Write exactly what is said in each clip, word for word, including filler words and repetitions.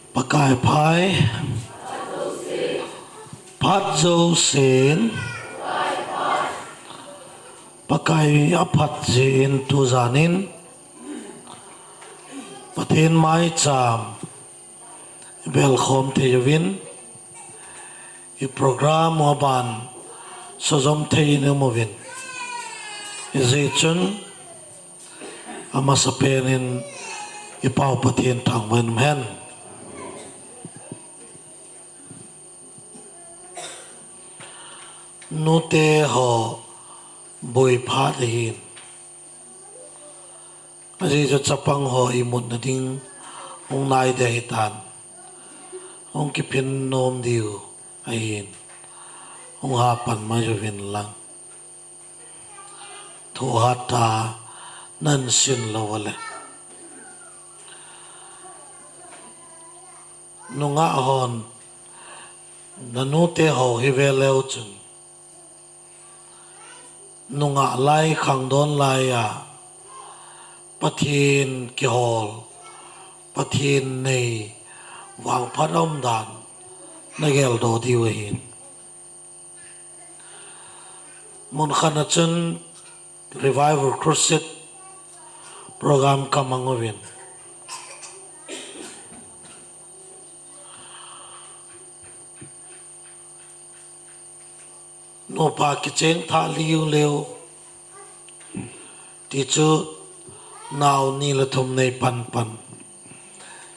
Pakai phai, phat jousen, Pakai aphat jeh in tujanin, Pathen maicham ivelkhom thei uvin, i program u aban sojom thei in i um uvin. Hijeh chun, amasapen in i Pau Pathen thangvah in um hen. Nute ho boi phat ahin. Ajeh chu chapang ho imutna ding hung nai ding ahitan. Hung kiphin nom diu ahin. Hung ha pan mai uvin lang. Thohhat a nan sin lou le. Nungah hon, na nute ho hi ve leu chun. Nungah lai khangdon lai a, Pathen kihol, Pathen nei, vangphat a um dan, na geldoh diu ahin. Mun khat a chun Revival Crusade program ka mang uvin. Nupa kicheng thah liu leu. Ti chu nao ni le thum nei pan pan.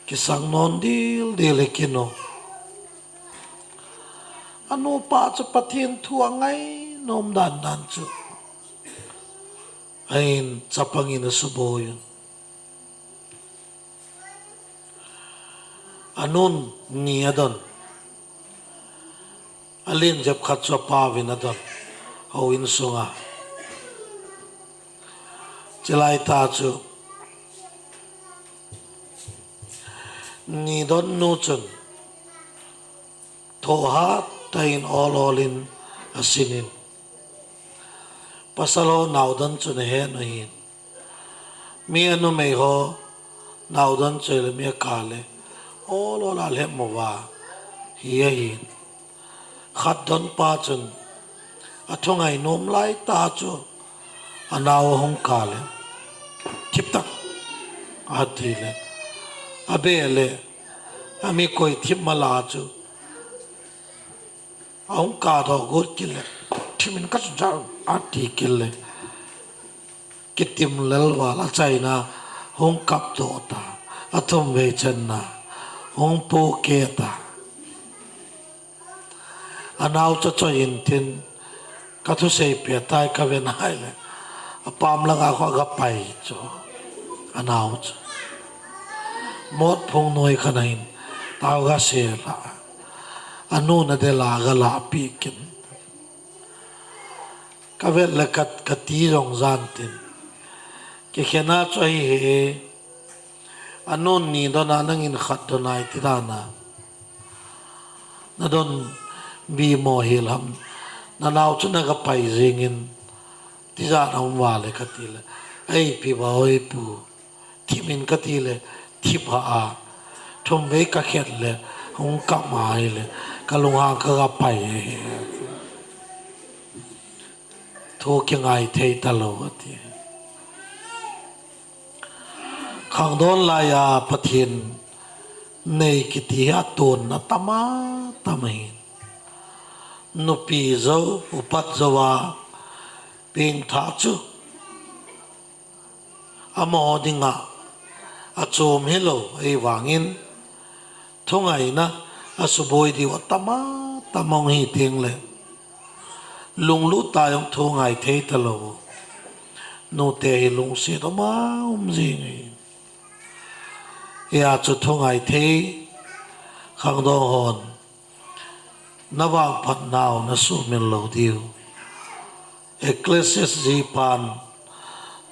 Kisang non dil dil e kinu. Anupa chu Pathen thu angai nom dan dan chu. Ahin chapang in asuboi un. Anun ni adon. Alen jep khat chu apa uvin adon. Houin sunga. Chulai tah chu. Ni don nu chun. Thohhat tah in ol ol in asin in. Pasal ho nao don chu nahet u ahin. Mi anumei ho nao don chu le mi akah le. Ol ol a lhep mo va. Hi ahin. Khat don pa chun. Athungai nom lai tah chu. Anao ahung kah le. Thip tak. Ati le. Abe le. Ami koi thip mala chu. Ahung kah doh got kit le, thim in ka chun char, ati kit le. Kitim lel val achaina, hung kap doh ta, athum vei channa, hung pohkeh ta. Anao chu choi in tin, ka thusei peh tai ka ve nai le, apam langa khu aga pai chu, anao chu. Mot phung noi khat ahin, tao ga se la. Anu na de la ga la pi kin. Ka vet le ka, ka ti jong jan tin. Kikhen a chu ahi he. Anun ni don a nangin khat don ai ti dan a. Na don bi mo hi lam. Na nao chu na ga pai jing in. Ti jan a um va le ka ti le. Ei pi ba oi pu. Thip in ka ti le, thip ha a. Thum vei ka khet le, hung kap mai le, ka lunghang ka ga pai e. Thu kingai thei ta lou ati. Khangdon lai a Pathen nei kiti hi atun a tam a tam ahi. Nupi jou, upat jou a, pengthah chu. Amaho dinga achom hilou ahivangin thungaina asuboi diu atam a tam a hung hi teng le lunglut tah a jong thungai thei talou. Nute hi lungset um a um jing hi. Hia chu thungai thei khangdong hon. Na vangphat nau na sumil lou diu. Ecclesiastes pan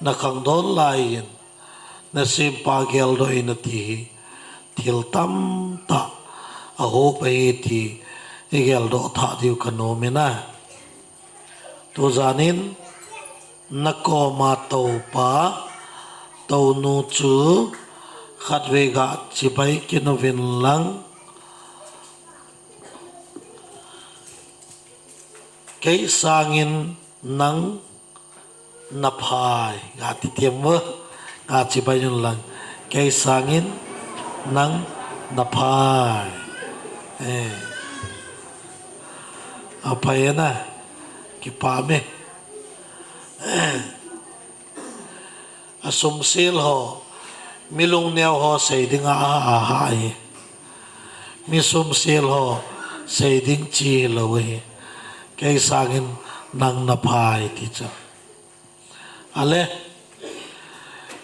na khangdon lai in na sempa geldoh in ati hi thil tamtah ahop ahi ti i geldoh thah diu ka nom in a. Tujan in na koma Toupa tounu chu khatvei ga chibai kit uvin lang, kei sangin nang na phai, ga ti tiam vo, ga chibai un lang, kei sangin nang na phai. Eh. Aphai na, kipah me. Eh. Asumsel ho, mi lungneo ho sei ding a, a, a, ahi. Mi sumsel ho sei ding chi hilou ahi. Kei sangin nang na phai ti chu. Ale,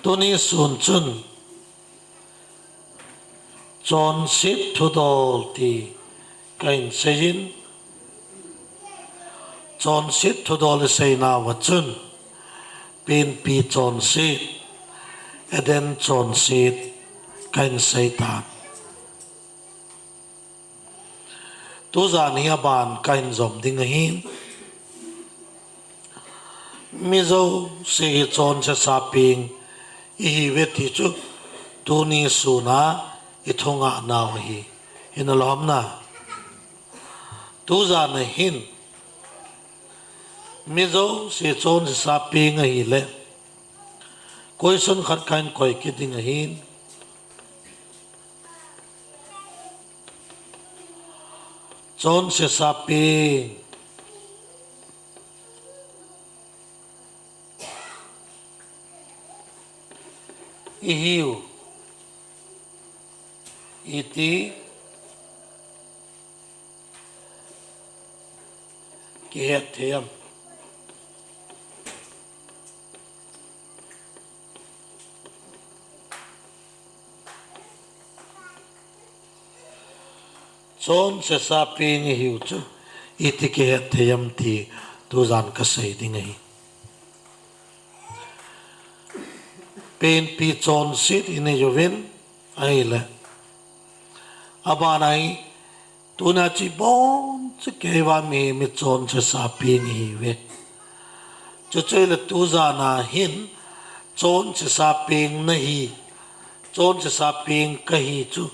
tuni sun chun, chonset thudol ti kahin seiyin, chonset thudol i seinauva chun, penpi chonset, Eden chonset kahin sei tan. Tujan hi aban kahin jom ding ahin. Mi jouse hi chonse sa peng ihiuve ti chu tuni suna i thunga nau ahi. Hina lom na. Tujan a hin mi jouse chonse sa peng ahile, question khat kahin koi kit ding ahin. Chonse sa peng ihiu iti kihet thei am? Chonse sa peng ihiu chu iti kihet thei am ti tujan kasei ding ahi. Penpi chonset i nei uvin ahile, aban ahi, tuna chu ibon chu kei vang mihem hi chonse sa peng ihiuve. Chuchu ahile tujan a hin chonse sa peng nahi, chonse sa peng kahi chu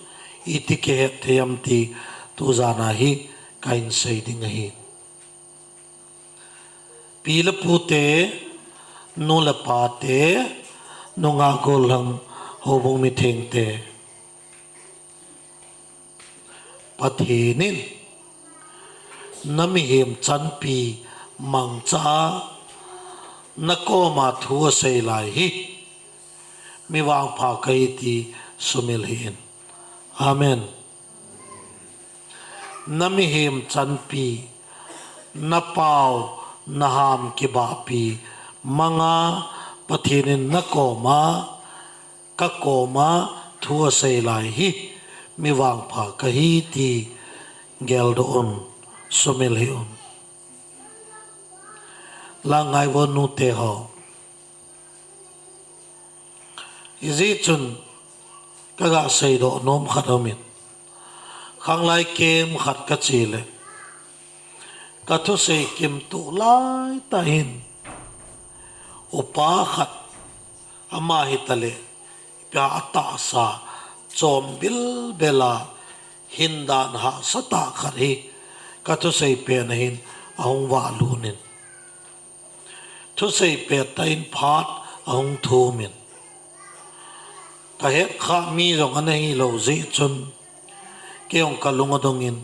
iti kihet thei am ti tujan a hi kahin sei ding ahi. Pi le pute, nu le pate, nungah gollhang, houbung mithengte, Pathen in na mihem chanpi mangcha a na koma thu asei lai hi mi vangpha kahi ti sumil hih in. Amen. Na mihem chanpi, na pao, na ham kibahpi manga Pathen in na koma, ka koma thu asei lai hi mi vangpha kahi ti geldoh un, sumil hih un. Lang ngai vo nute ho. Hijeh chun ka ga seidoh nom khat aumin, khanglai kem khat ka che le, ka thusei kim tuh lai tah in, upa khat ama hita le, ipi a tahsa chom bilbel a, hindan hahsa tah khat hi ka thusei pet na hin ahung vahlut in, thusei pet tah in phat ahung thum in, ka het kha mi jong ana hilou jeh chun, kei jong ka lung adong in,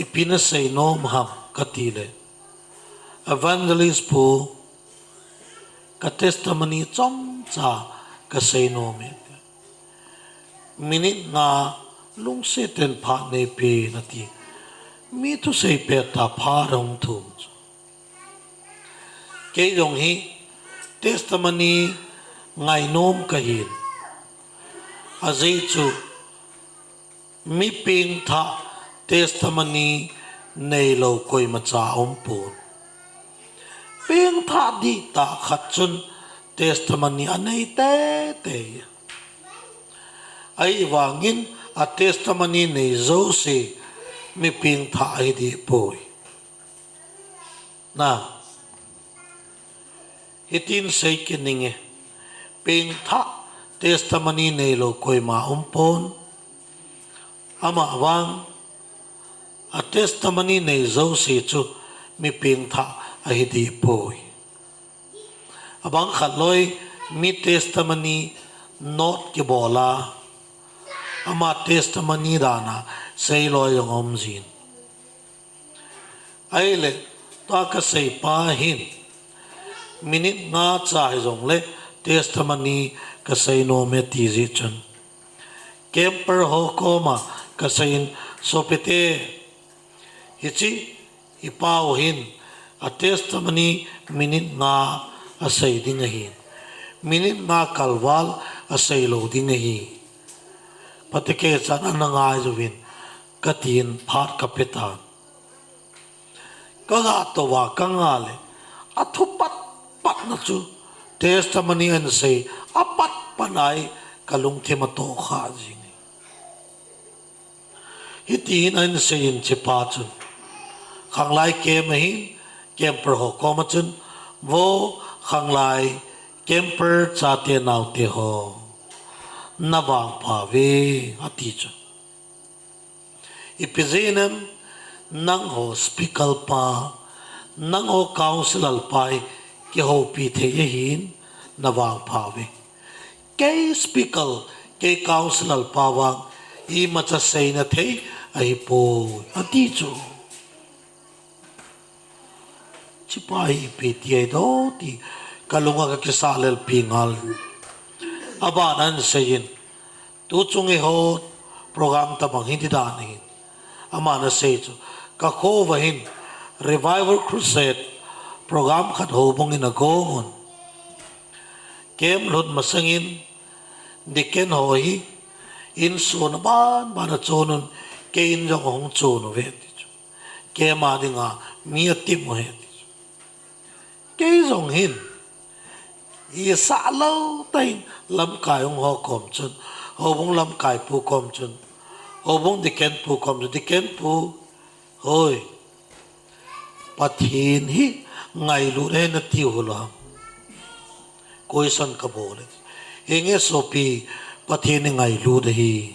ipi na sei nom ham ka ti le, Evangelist pu, ka testimony chomcha ka sei nom e. Minute nga lungset in phat nei peh in ati. Mi thusei pet tah phat ahung thum chu. Kei jong hi testimony ngainom kahin. Ajeh chu mi pengthah testimony neilou koimacha aum pon. Pengthah dihtah khat chun testimony anei teitei. Ahivangin a testimony nei jouse mi pengthah ahi deh poi. Na, hitin sei kit ning e. pengthah testimony neilou koima umpon. Amavang a testimony nei jouse chu mi pengthah ahi dehpoi. Abang khat loi mi testimony note kibol a, ama testimony dan a sei loi jong aum jin. Ahile, tua kaseipa hin minute nga cha hijongle testimony kasei nom e ti jeh chun, camper ho koma kaseiyin, sopite, hiche ipau hin a testimony minute nga asei ding ahi. Minute nga kalval asei lou ding ahi. Phatecha ana ngai jouvin, katin phat kapetan. Kaga touva kanga le, athu patpatna chu testimony ahinsei, apatpatna hi kalungthim atohkha jing e. Hitin ahinseiyin hichepa chun, khanglai camp ahin, camper ho koma chun, vo khanglai camper chate naote ho, navangpha uve, ati chu. Ipi jeh inem, nangho speaker pa, nangho councillor pa hi kihoupi thei ahin, navangpha uve. Kei speaker, kei councillor pa vang imacha seina thei ahipoi, ati chu. Hichepa hi ipi ti ahi do ti kalunga kakisah lelpi ngal. Aban ahinseiyin, tuchung eiho program tabang hiti dan ahin, aman asei chu, kakhouva hin Revival Crusade program khat houbung in agong un. Camp lhut masangin deacon ho hi insun abanban achon un, kei in jong ahung chon uve ti chu. Camp a dinga mi atim uve ti chu. Kei jong hin isah lou tah in lamkai hung ho kom chun, houbung lamkaipu kom chun, houbung deacon pu kom chun, deacon pu, hoi, Pathen hi ngailut ahi nati u lou ham? Question kabol e. Henge sopi, Pathen hi ngailut ahi,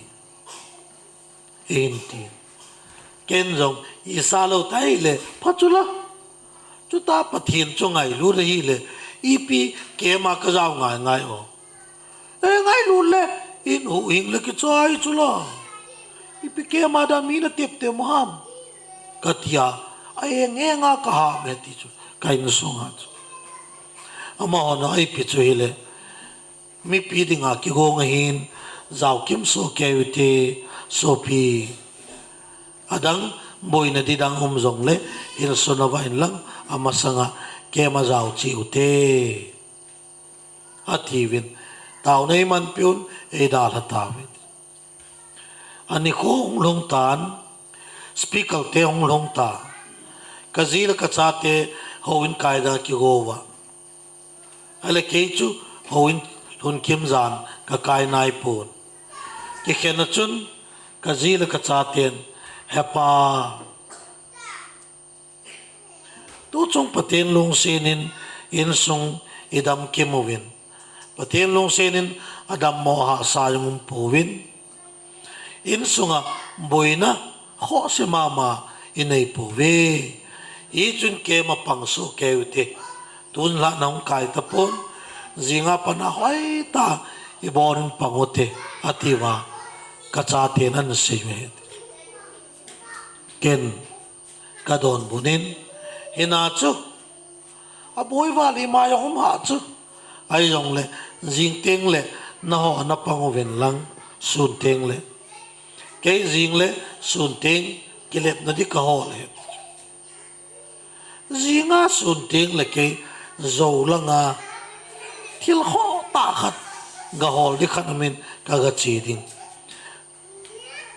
eihin ti. Ken jong isah lou tah ahile pha chula. Chuta Pathen chu ngailut ahile, ipi camp a kajao ngai ngai o. E, ngailut le, in huhhing le kichai chula. Ipi camp a dia mi natep tep u ham, katia, a eng enga kaham e ti chu, ka insunga chu. Amahon ipi chu hile, mipi dinga kigong ahin, jao kimsoh kei ute, sopi. Adang boina di dang um jongle, insunga vah in lang, amasanga camp a jao cheh ute, atiuvin, taona eimanpi un, eidalha tauvin. Anikho hung lhung tan, speaker te hung lhung ta. Kaji le kachate houin kai dinga kigo uva. Ahile kei chu houin lhun kim jan kakai naipon. Kikhenna chun kaji le kachaten, He Pa, tuchung Pathen lungsetin insung idam kim uvin, Pathen lungsetin adammo hahsa jong umpouvin, insunga boina khohse mama ineipouve. Hichun camp a pangsoh kei ute. Tun lhah nahung kai tapon, jinga pat a hoitah a ibon in pang ute, atiuva, kachaten ahin seiuve. Ken kadonbut in, hinla chu, aboi val ima jong um hah chu, ahijongle jing tengle naho napang uvin lang, sun tengle, kei jingle sun teng kilepna di kahol e. Jinga sun tengle kei jou langa thil khohtah khat gahol di khat umin kagache ding.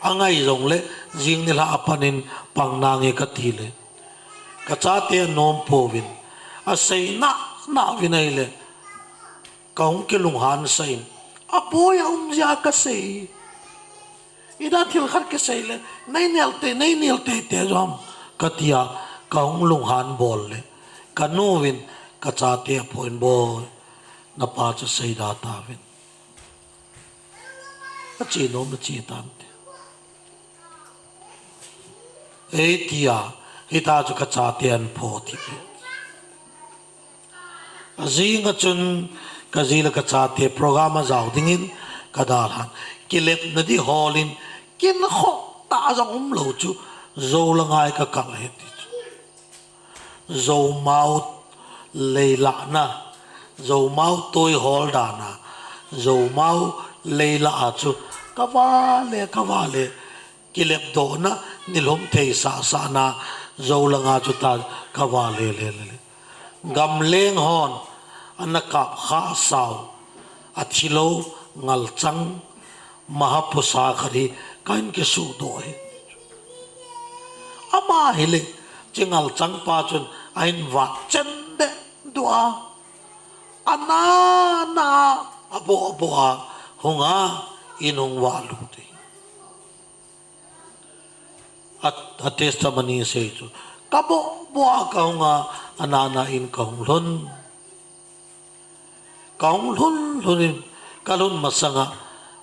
Angai jongle jing nilhah a pat in pang nange katile, kachate anompouvin, asei nahnauvin ahile, kahung kilunghansah in, aboi a um jeh a kasei, ida thil khat kisei le neinel tei, neinel teitei jong ham, katia kahung lunghan bol le, kanuvin kachate aphoh in, Boi, napa chu seida tauvin. Ache nom na che tante. Ei tia, hita chu kachate an pho ti pe. Ajing a chun kaji le kachate program a jao dingin kadalhan. Kilepna di holin kin kho ta jong umlou chu Jou la ngai kakal ahi ti chu. Zoumau leilahna, Zoumau tui hol dana, Zoumau leilah a chu kavale, kavale, kilepdohna, nilhum thei sahsahna, Zoulanga chu ta kavale, le, le, le. Gamleng hon, ana kap khah sau, athilou, ngalchang, mahapusa khat hi kahin kisuhdoh hi. Ama hile, chi ngalchang pa chun ahin vat chen deh dua. Ana, na, aboh, aboh a, hunga, in hung vah lut hi. A, a testimony sei chu. Kaboh, boh a kahunga, ana, na in kahung lhun. Kahung lhun lhun in, kalhun masanga,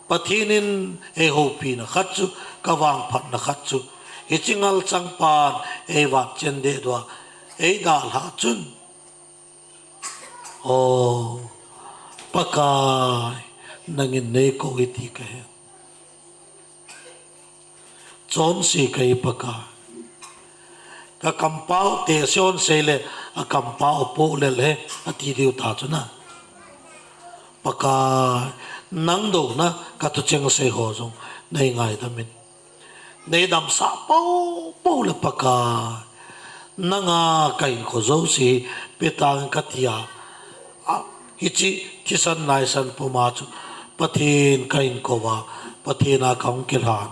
Pathen in eihoupina khat chu, kavangphatna khat chu, hiche ngalchang pan eivat chen deh dua, eidalhah chun, O, Pakai, nangin neikou hiti kahe. Chonse kahi Pakai. Kakampau te sion seile, akampau apoh lel he, ati diu ta chu na. Pakai, nang douna kathucheng sei ho jong neingaidam in. Neidamsah poupou le Pakai. Nanga kahinkho jouse petang katia. A, hiche thisan naisan puma chu Pathen kahin kouva, Pathen a kahung kilhan.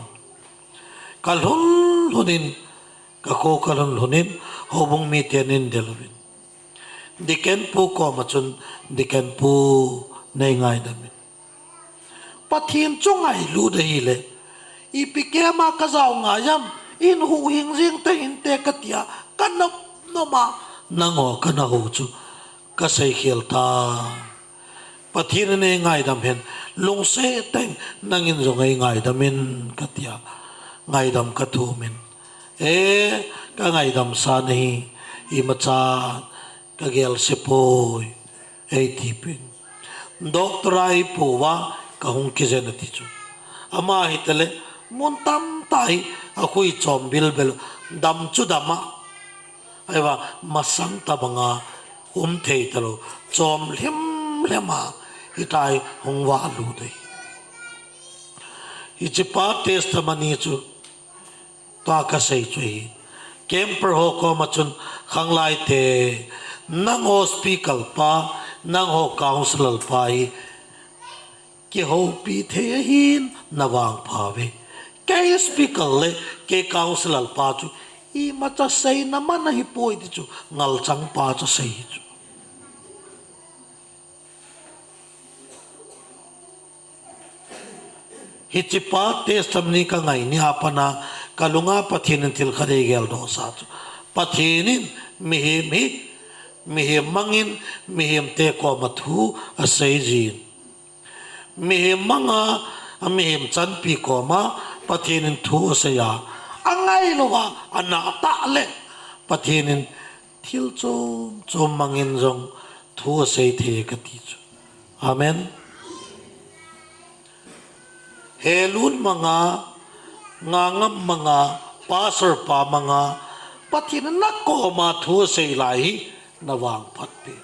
Kalhun lhun in, kakho kalhun lhun in, houbung miten eidel uvin. Deacon pu koma chun, Deacon pu neingaidam in. Pathen chu ngailut ahile, ipi kema kajao ngai am, in huhhing jing tahinte katia, kanop nop a, nangho kana hou chu, kaseikhel ta. Pathen in eingaidam hen, lungset tah in nangin jong eingaidam in katia, ngaidam kathum in. E, kangaidamsa nahi, imacha kagelse poi, eiti pin. Doctor a eipouva kahung kijen ati chu. Ama hitale, mun tamtah hi akhui chom bilbel, dam chu dam a. Ahivang masang tobanga um thei talou, chom lhemlhem a, hitia hi hung vah lut ahi. Hichepa testimony chu, tua kasei chu ahi. Camper ho koma chun, khanglai te, nangho speaker pa, nangho councillor pa hi, kihoupi thei ahin, navangpha uve. Kei speaker le, kei councillor pa chu, imacha seina man ahipoi ti chu, ngalchang pa chu asei chu. Hichepa testimony kangai nia pat a, kalunga Pathen in thil khat eigeldoh sa chu. Pathen in mihem hi, mihem mangin, mihemte koma thu asei jin. Mihem manga, mihem chanpi koma, Pathen in thu asei a. Angailouva, anah tah le, Pathen in thil chom chom mangin jong thu asei thei kati chu. Amen. Helun manga, Ngangam manga, pastor pa manga, Pathen in nakoma thu asei lai hi, navangphat peh.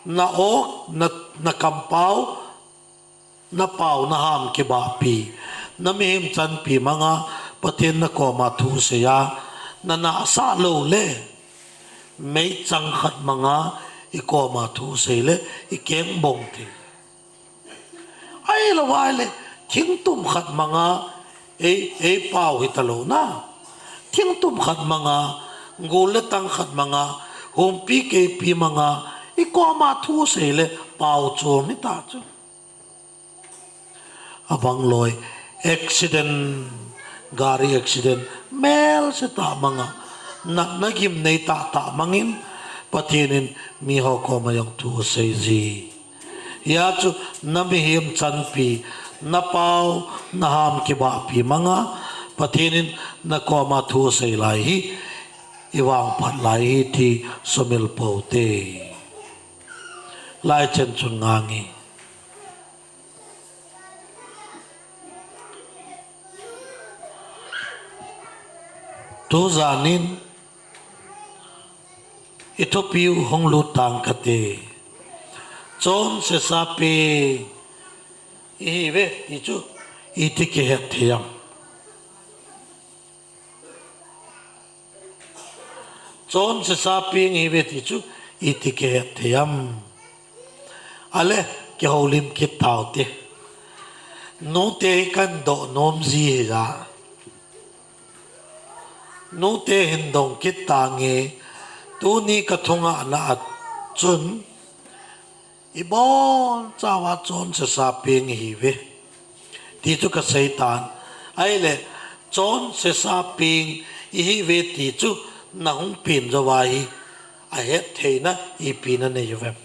Na-o, na, nakampau, napau, naham kibahpi, namihem chanpi manga, Pathen nakoma thu asei a, nanahsah lou le, meichang khat manga, ikoma thu asei le, ikeng bong thei. Ahilouva ahile, thingtum khat manga, ei, eipau hitalouna. Thingtum khat manga, gol le tang khat manga, humpi keipi manga, ikoma thu asei le, pau chom hita chu. Abang loi, accident, gari accident, melse tah manga, natna gimnei tahtah mangin, Pathen in miho koma jong thu asei ji. Hia chu na mihem chanpi, na pao, na ham kibahpi manga, Pathen in na koma thu asei lai hi, i vangphat lai hi ti sumil pou te. Lai chen chun ngang hi. Tujan in i thupiu hung lut tang kate. Chonsesa peng ihi uve ti chu iti kihet thei am? Chonsesa peng ihi uve ti chu iti kihet thei am? Ale, kihoulim kit tau te. Nute hi kahin doh nom ji hi ja. Nute hin dong kit tange, tuni ka thungahna a chun, ibonchauva chonsesa peng ihi uve ti chu kasei tan. Ahile, chonsesa peng ihi uve ti chu nahung pen jouva hi ahet theina ipi nanei uvem?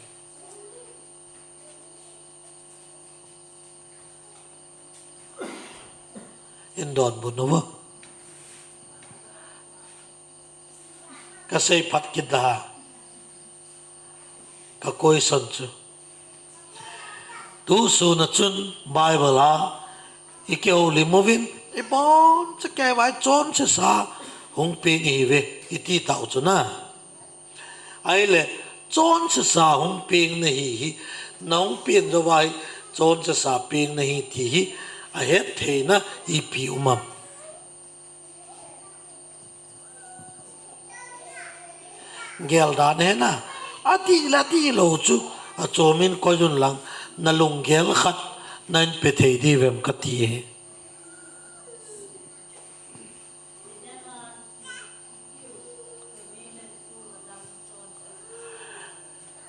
In donbut uvo. Kasei phat kit da. Ka question chu, tusun a chun Bible a i kihoulim uvin, ibonchauva chonsesa hung peng ihi uve iti tau chu na. Ahile, chonsesa hung peng nahi hi, nahung pen jouva hi chonsesa peng nahi ti hi ahet theina ipi um am? Gel dan hen a, adih le adih lou chu achom in koi un lang, nalunggel khat nahin pe thei diu vem kati e.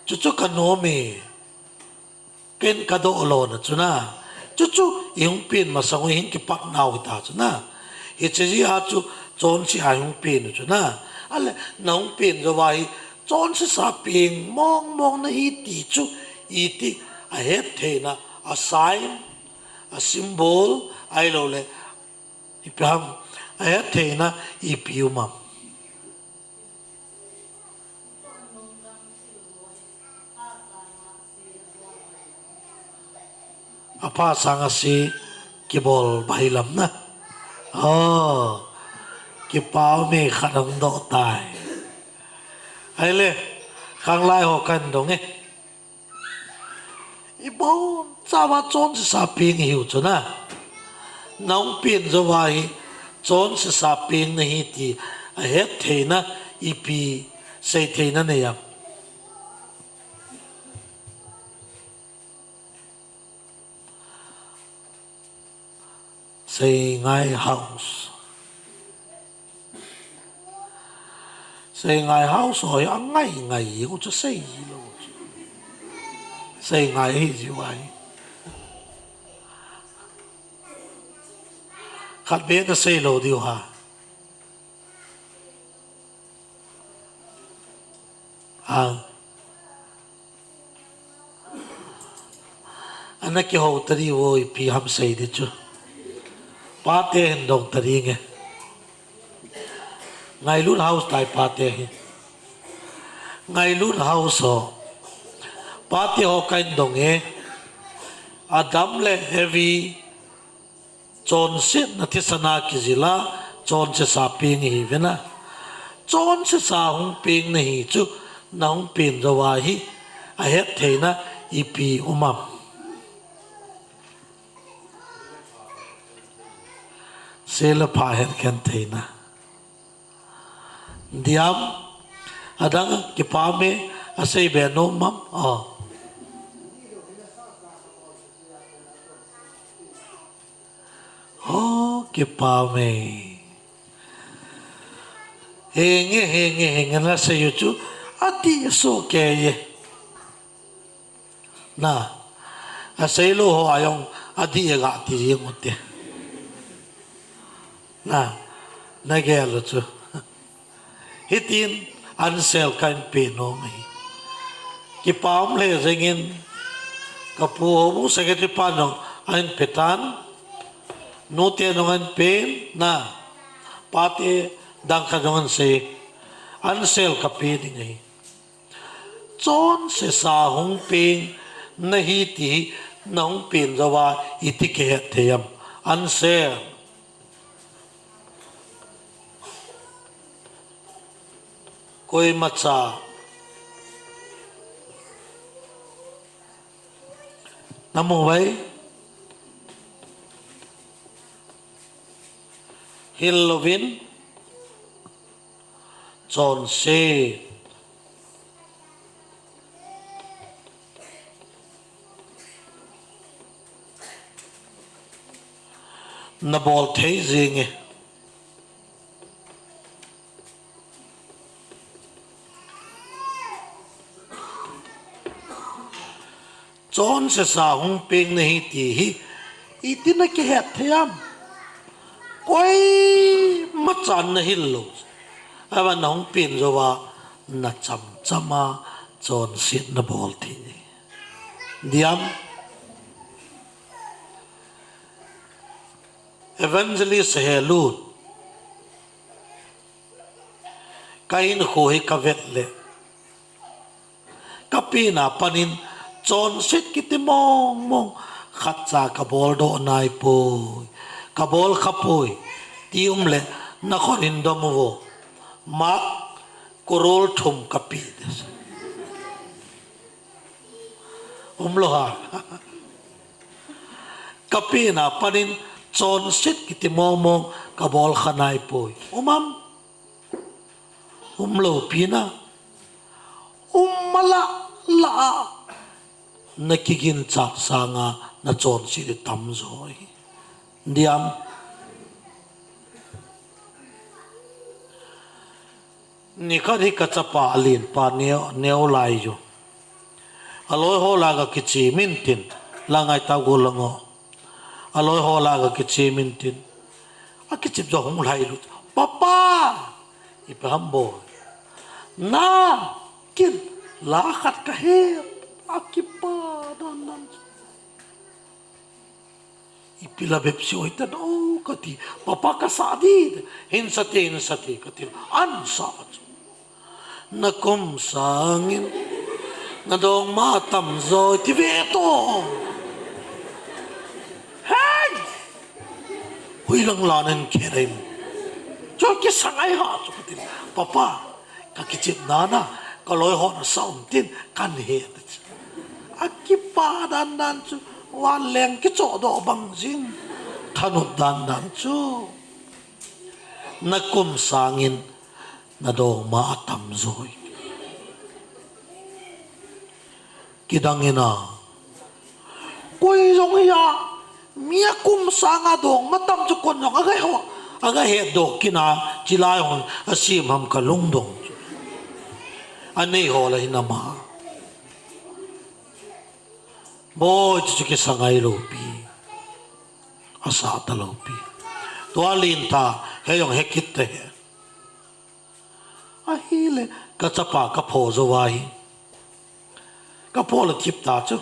Chuchu kanom e. Ken kadoh lona chu na. Chuchu ihung pen masang u hin kipat nau hita chu na. Hiche jeh a chu chonse a ihung pen u chu na. Ale, nahung pen jouva hi chonsesa peng mong mong nahi ti chu iti ahet theina, a sign, a symbol, ahilouleh ipi ham ahet theina ipi um am? Apha sanga se kibol bailam na. Oh, kipah ume, khat hung doh tai. Ahile, khanglai ho kahin dong e. Ibonchauva chonsesa peng ihiu chu na. Nahung pen jouva hi chonsesa peng nahi ti ahet theina ipi sei theina nei am? Seingai House. Seingai House ho hi angai ngai jeng u chu sei lou chu. Seingai hi jiu ahi. Khat beh na sei lou diu ha. Ha. Ana kihou ta diu vo, ipi ham sei di chu. Pate hin dong ta ding e. Ngailut House tai pate hi. Ngailut House ho. Pate ho kahin dong e. Adam le Evi chonsetna thisan a kijil a chonsesa peng ihiuve na. Chonsesa hung peng nahi chu nahung pen jouva hi ahet theina ipi um am? Sela pha het khen theina. Diam, adang kipah me, asei be nom am? Oh. Oh, kipah me. Henge, henge, henge, nasei u chu adih soh kei e. Na, asei lou ho a jong adih e ga ti jeng u te. Na, na gel u chu. Hitin, Ansel ka hin pe nom ahi. Kipa um le jengin, ka pu houbung secretary pa nung a hin pe tan, nute nung a hin pe na, pate dang khat nung a hin sei, ansel ka pe ding ahi. Chonse sa hung peng nahi ti hi na hung pen jou a iti kihet thei am? Ansel. Koimacha. Na mu vai? Hil louvin. Chonse. Na bol thei jing e. Chonse sa hung peng nahi ti hi, iti na kihet thei am? Koimacha na hil lou. Aban na hung pen jou a, na chamcham a, chonset na bol thei. Diam? Evangelist Helun. Ka hinkho hi ka vet le. Ka pen a panin chonset kiti mong mong khatcha ka bol doh nai poi. Ka bol kha poi. Ti um le na khut hin dom uvo. Mark, crore thum ka pe. Um lou ham? Ka pen a panin chonset kiti mong mong ka bol kha nai poi. Um am? Um lou pi na. Um mala la a. Na kiginchat sanga na chonset hi tamjo ahi. Diam? Nikhat hi ka chapa alen pa neo, neo lai u. A loi ho lah a ka kichim in tin, la ngai tau go lang o. A loi ho lah a ka kichim in tin. A kichim jo hung lhai lut. Papa! Ipi ham boi? Na, kin, la khat ka he. A kipa dan dan. Ipi la bep si oi tan o ka ti. Papa ka sa di. Hin sa te, hin sa te ka ti. An sa chu. Na kum sangin. Na dongma tamjo ti ve to. Hey! Hui lang la nen khe dai. Chu kisa ngai ha chu ka ti. Papa, ka kichim dan a, ka loi ho na sa um tin, kan he. A kipa dan dan chu, van leng kichoh doh bang jing. Thanop dan dan chu. Na kum sangin, na dongma atam joi. Kidang in a. Koi jong hi a, mi a kum sanga dongma tam chu kon jong a ga ho, a ga he doh kit a, chilai hon a sim ham ka lungdong chu. A nei ho la hin ama. Boi chu chu kisa ngai lou pi. A sa ta lou pi. Tua lin ta, he jong he kit ta he. Ahile, ka chapa ka pho jou a hi. Ka pho la thip ta chu.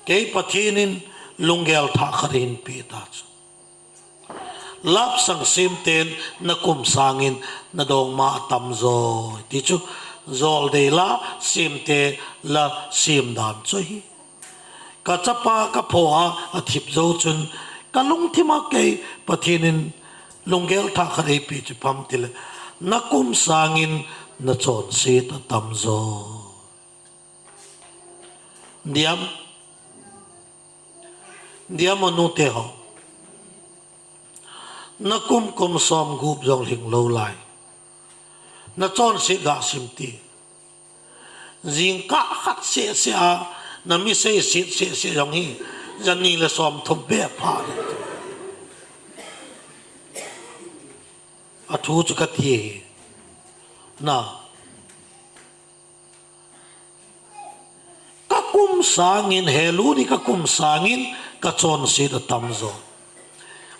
Kei Pathen in lunggel thah khat ahin pe ta chu. Lapsang Semten na kum sangin na dongma atam joi. Ti chu, jol dei la, Semte la sem dan chu hi. Ka chapa ka pho a, athip jou chun, ka lungthim a kei Pathen in lunggel thah khat eipe chu ipi ham tile, na kum sangin na chonset atam joi. Diam, diam o nute ho. Na kum kum som gup jong lhing lou lai. Na chonset ga sim ti. Jingkah khat seh seh a, na mi seiset seh seh jong hi, jani le som thum be pha le. A thu chu ka ti hi. Na. Ka kum sangin, he lu ni ka kum sangin, ka chonset atam joi.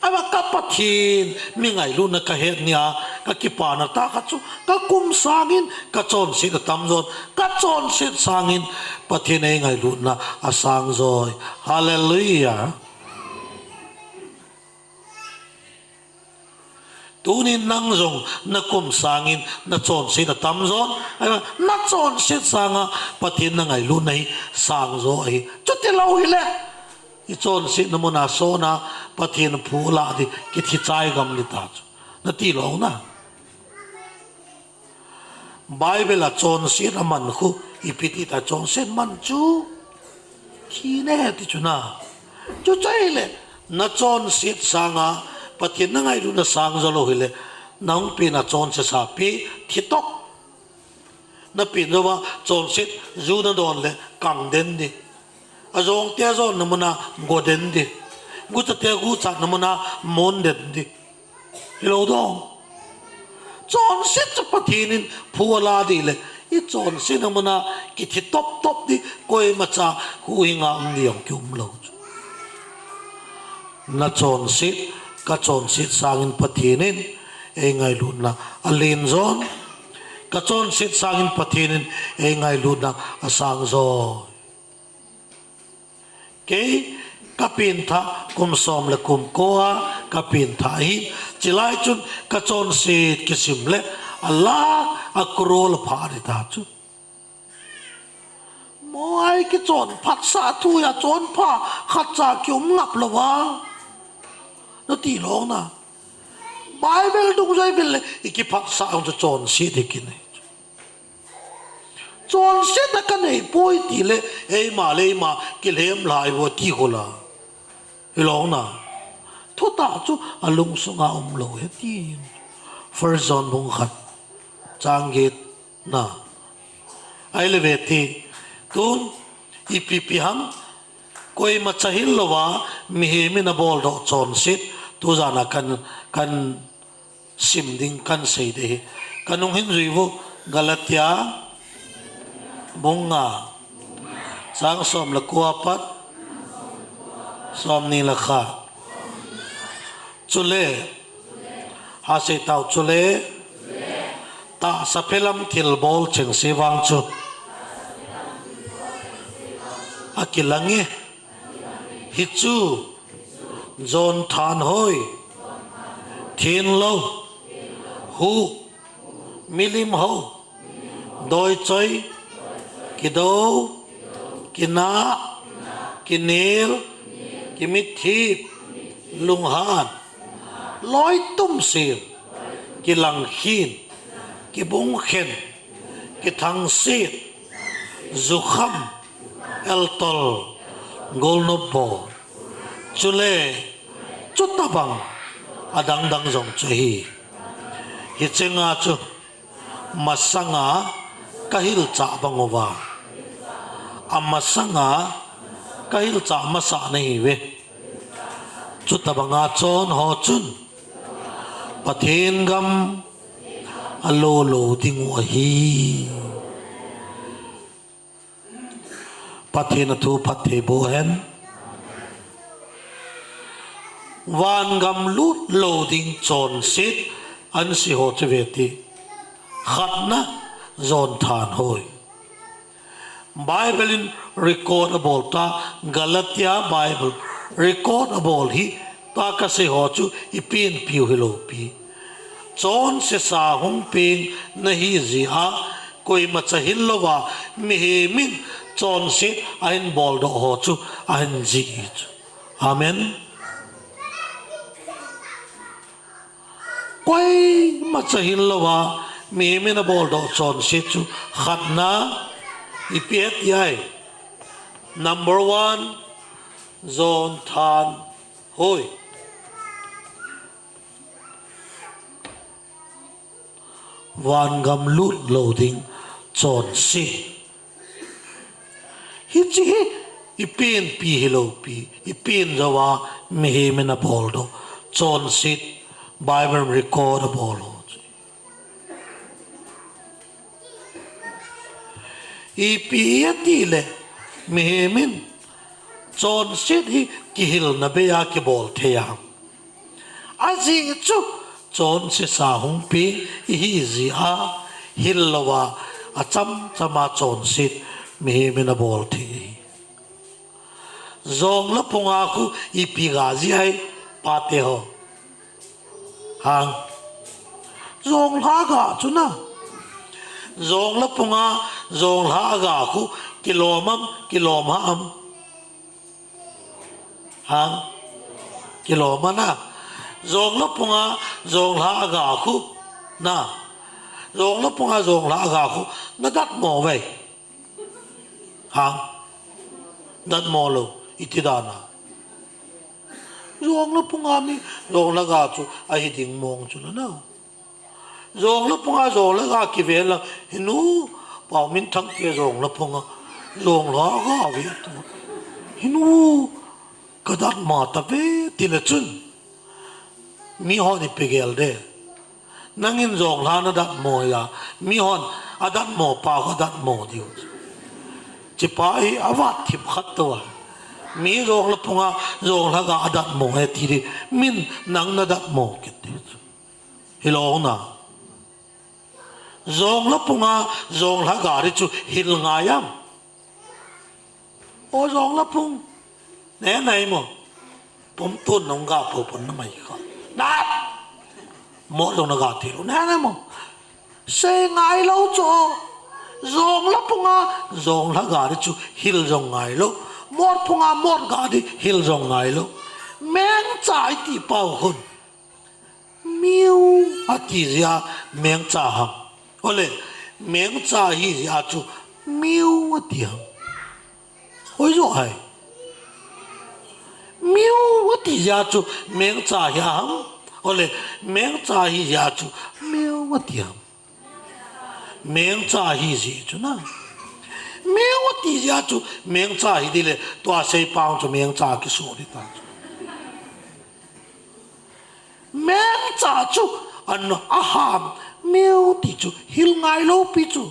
Ama ka Pathen, mi ngailutna ka het nia, Ka kipana tah khat chu, ka kum sangin ka chonset atam jon, ka chonset sangin Pathen eingailutna asang joi. Hallelujah. Tunin nang jong na kum sangin na chonset atam jon, na chonset sanga Pathen na ngailutna hi sang jo ahi. Chuti lou hile, i chonsetna muna sona Pathen phu lah di, kithi chai gam di ta chu. Nati lou na. Bible a chonset aman khu, ipi ti ta chonset man chu, thi ne ti chu na. Chuche hile, na chonset sanga Pathen na ngailutna sang jo lou hile, na hung pen a chonset sa pi, thi top. Na pen jouva chonset, ju na don le kang den di. Ajong te jonna muna go den di. Gucha te guchatna muna mon den di. Hilou dong. Chonset chu Pathen in phu alah di le, i chonsetna muna kithi top top di, koima cha huhhinga um di jong kium lou chu. Na chonset, ka chonset sangin Pathen in eingailutna alen jon. Ka chonset sangin Pathen in eingailutna asang joi. Kei ka pen thah kum som le kum ko a ka pen thah ahi. Chulai chun ka chonset kisim le a lakh a crore a pha di ta chu. Mo ai kichon phatsah thu a chonpha khatcha kium ngap lou va. Nati lou na. Bible dungjuia vel le i kiphatsah hung chu chonset hi kinei. Chonsetna ka nei poi ti le, eima le eima kilhem lai vo ti ho la. Hilou na. Thutah chu alungsunga um lou ahi ti. First John bung khat, chang get na. Ahile ve ti. Tun, ipi pi ham, koima cha hil louva, mihem in abol doh chonset, tu jan a kan, kan sim ding kan sei ding ahi. Ka nung hin jui vo, Galatia, bung nga, chang som le ko a pat, som ni le khat. Chule, ha sei tau chule, tahsa phelam thilbol chengse vang chu akilang e. Hichu, jon thanhoi, thenlou, hu, milim hou, doichoi, kidou, kinah, kinel, kimitthip, lunghan, loitum sil, kilangkhin, kibungkhen, kithangset, jukham, eltol, golnop bol. Chule, chutabang adangdang jong chu ahi. Hiche nga chu masanga ka hilchah bang uva, amasanga ka hilchah masa na ahiuve. Chutabanga chon ho chun Pathen gam alo lou dingu ahi. Pathen athu phatthei boh hen. Vangam lut lou ding chonset ansi ho chu ve ti. Khatna, jon thanhoi. Bible in record abol ta, Galatia Bible record abol hi, ta kasei ho chu ipenpiu hilou pi. Chonse sa hung peng nahi jeh a, koima cha hil louva, mihem in chonset ahin bol doh ho chu ahin jih hi chu. Amen. Koima cha hil louva, mihem in abol doh chonset chu khatna, ipi ahi ti ai. Number one, jon thanhoi. Vangam lut lou ding chonset. Hiche hi ipenpi hilou pi, ipen jouva mihem in abol doh chonset, Bible record abol ho chu. Ipi ati le, mihem in chonset hi kihilna bei a kibol thei a. Ajeh chu Chonsesa hung peng ihi jeh a, hil louva, acham chama chonset mihem in abol thei. Jonglha phunga khu ipi ga ji ham, pate ho? Hang. Jonglha ga chu na. Jonglha phunga, jonglha ga khu kilom am, kilom hah am? Hang. Kilom ana. Jonglha phunga, jonglha ga khu. Na. Jonglha phunga, jonglha ga khu. Na datmo uve. Hang. Datmo lou. Iti dan a. Jonglha phunga mi, jonglha ga chu ahi ding mong chu na na. Jonglha phunga, jonglha ga kivel a, hinu, Paominthang te jonglha phunga, jonglha ga ve tu. Hinu, ka datmo tave, ti le chun. Mihon ipi gel de. Nangin jonglha na datmo a, mihon adatmo pa khu adatmo diu. Hichepa hi avat thip khat tou a. Mi jonglha phunga, jonglha ga adatmo e ti di. Min nang na datmo kit di. Hilou na. Jonglha phunga, jonglha ga di chu hil ngai am? O jonglha phung. Ne nai mo. Pumtun nung ga pho pon na mai kha. Na. Mo jong na ga ti lou. Ne nai mo. Sei ngai lou chu. Jonglha phunga, jonglha ga di chu hil jong ngai lou. Mot phunga, mot ga di hil jong ngai lou. Mengcha iti pau hun. Miu ati jeh a mengcha ham? Ole, mengcha hi jeh a chu miu ati ham? Hoi jo hai. Miu ati jeh a chu mengcha hi ham? Ole, mengcha hi jeh a chu miu ati ham? Mengcha hi jeh chu na. Miu ati jeh a chu mengcha hi di le, tua seipang chu mengcha kisu di ta chu. Mengcha chu an aham, miu ti chu hil ngai lou pi chu.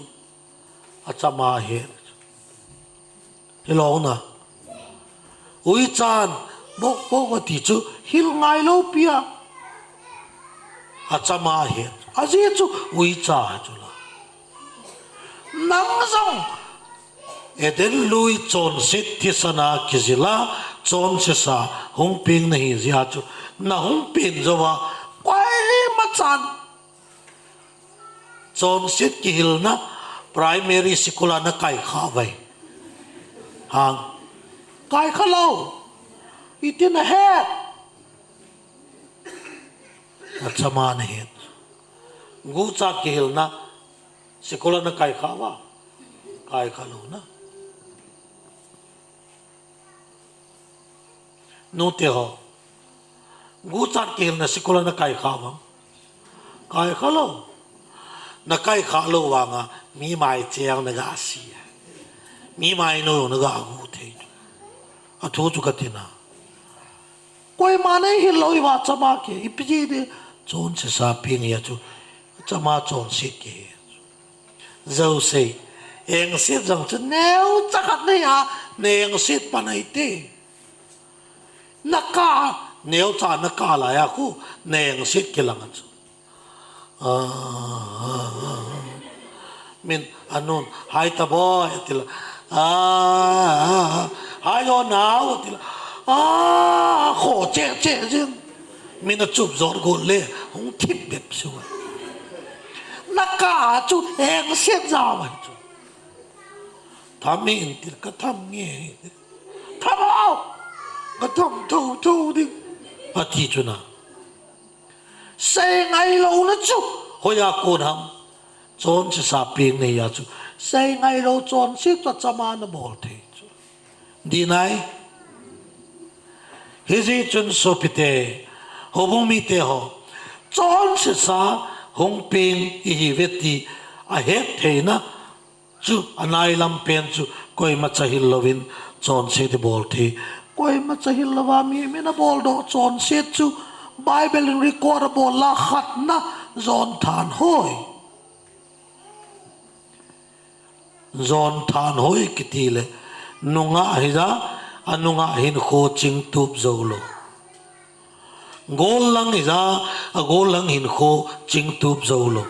Achama he. Hilou na. Uichan, bok bok ti chu hil ngai lou pi a. Achama he. Ajeh chu uicha chu la. Nang jong Eden lui chonset thisan a kijil a, chonsesa hung peng nahi jeh a chu, na hung peng jou a, koima chan. Chonset kihilna primary school a na kai kha uve. Hang. Kai kha lou. Iti na het. Achama na het. Guchat kihilna. School a na kai kha uva? Kai kha lou na. Nute ho. Guchat kihilna school a na kai kha uva? Kai kha lou. Na kai kha lou vang a, mi mai cheng na ga si. Mi mai nou na ga gu thei. Athu chu kati na. Koima nei hil lou iva chama ke, ipi ji di, chonsesa peng hi a chu, chama chonset ke. Jouse, engset jong chu neocha khat nei a, na engset pan ahi te. Na ka, neocha na ka lai a khu, na engset kilang a chu. Ah, min anun, hai ta boy, ati la. Ah, hai o nao, ati la. Ah, kho che che jing. Min achup jot got le, hung thip bep su. Na ka chu engset ja mai chu. Tham in ti la, ka tham nge. Tham o. Ka tham tho tho ding. Ati chu na. Sei ngai louna chu hoiya kon ham? Chonsesa peng nei a chu sei ngai lou chonset chu achama na bol thei chu. Di nai. Hijeh chun sopite, houbung mite ho, chonsesa hung peng ihi uve ti ahet theina chu, anai lam pen chu koimacha hil louvin chonset ibol thei. Koimacha hil louva mihem in abol doh chonset chu Bible in record abol a khatna John Thanhoi. John Thanhoi kiti le nungah hija, anungah hinkho chingtup jou lou. Gollang ija, agollang hinkho chingtup jou lou.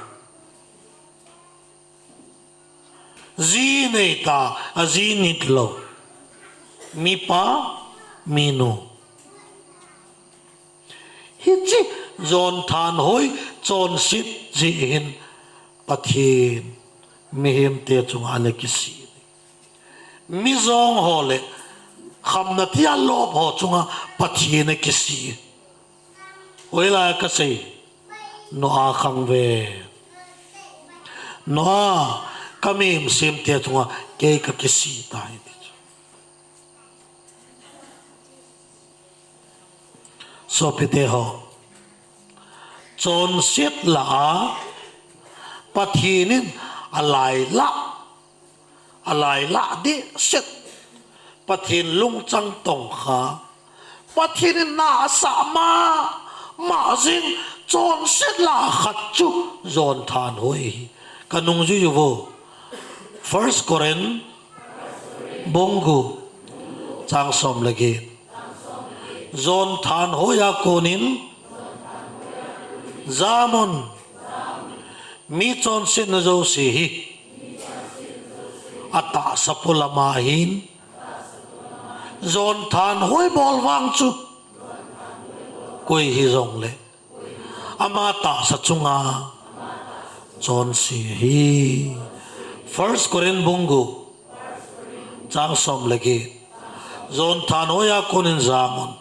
Ji neita, aji nit lou. Mipa, minu. Hiche jon thanhoi chonset jeh hin Pathen mihemte chunga ana kisih. Mijong ho le khamna thei a lop ho chunga Pathen akisih. Hoilai a kasei, Noah khang ve. Noah, ka mihem semte chunga kei kakisih tai ti chu. Sopite ho, chonset lah a Pathen in alailah, alailah dehset, Pathen lungchang tongkha, Pathen in na asah mama jing chonset lah a khat chu jon thanhoi ahi. Kanung juiyu vo. First Corinth bung gup, chang som le get. Jon thanhoi a konin jamun, mi chonsetna jouse hi atahsa polam a ahin, jon thanhoi bol vang chu koi hijongle ama tahsa chunga chonse ahi. First Corinth bung gup, chang som le get. Jon thanhoi a konin jamun,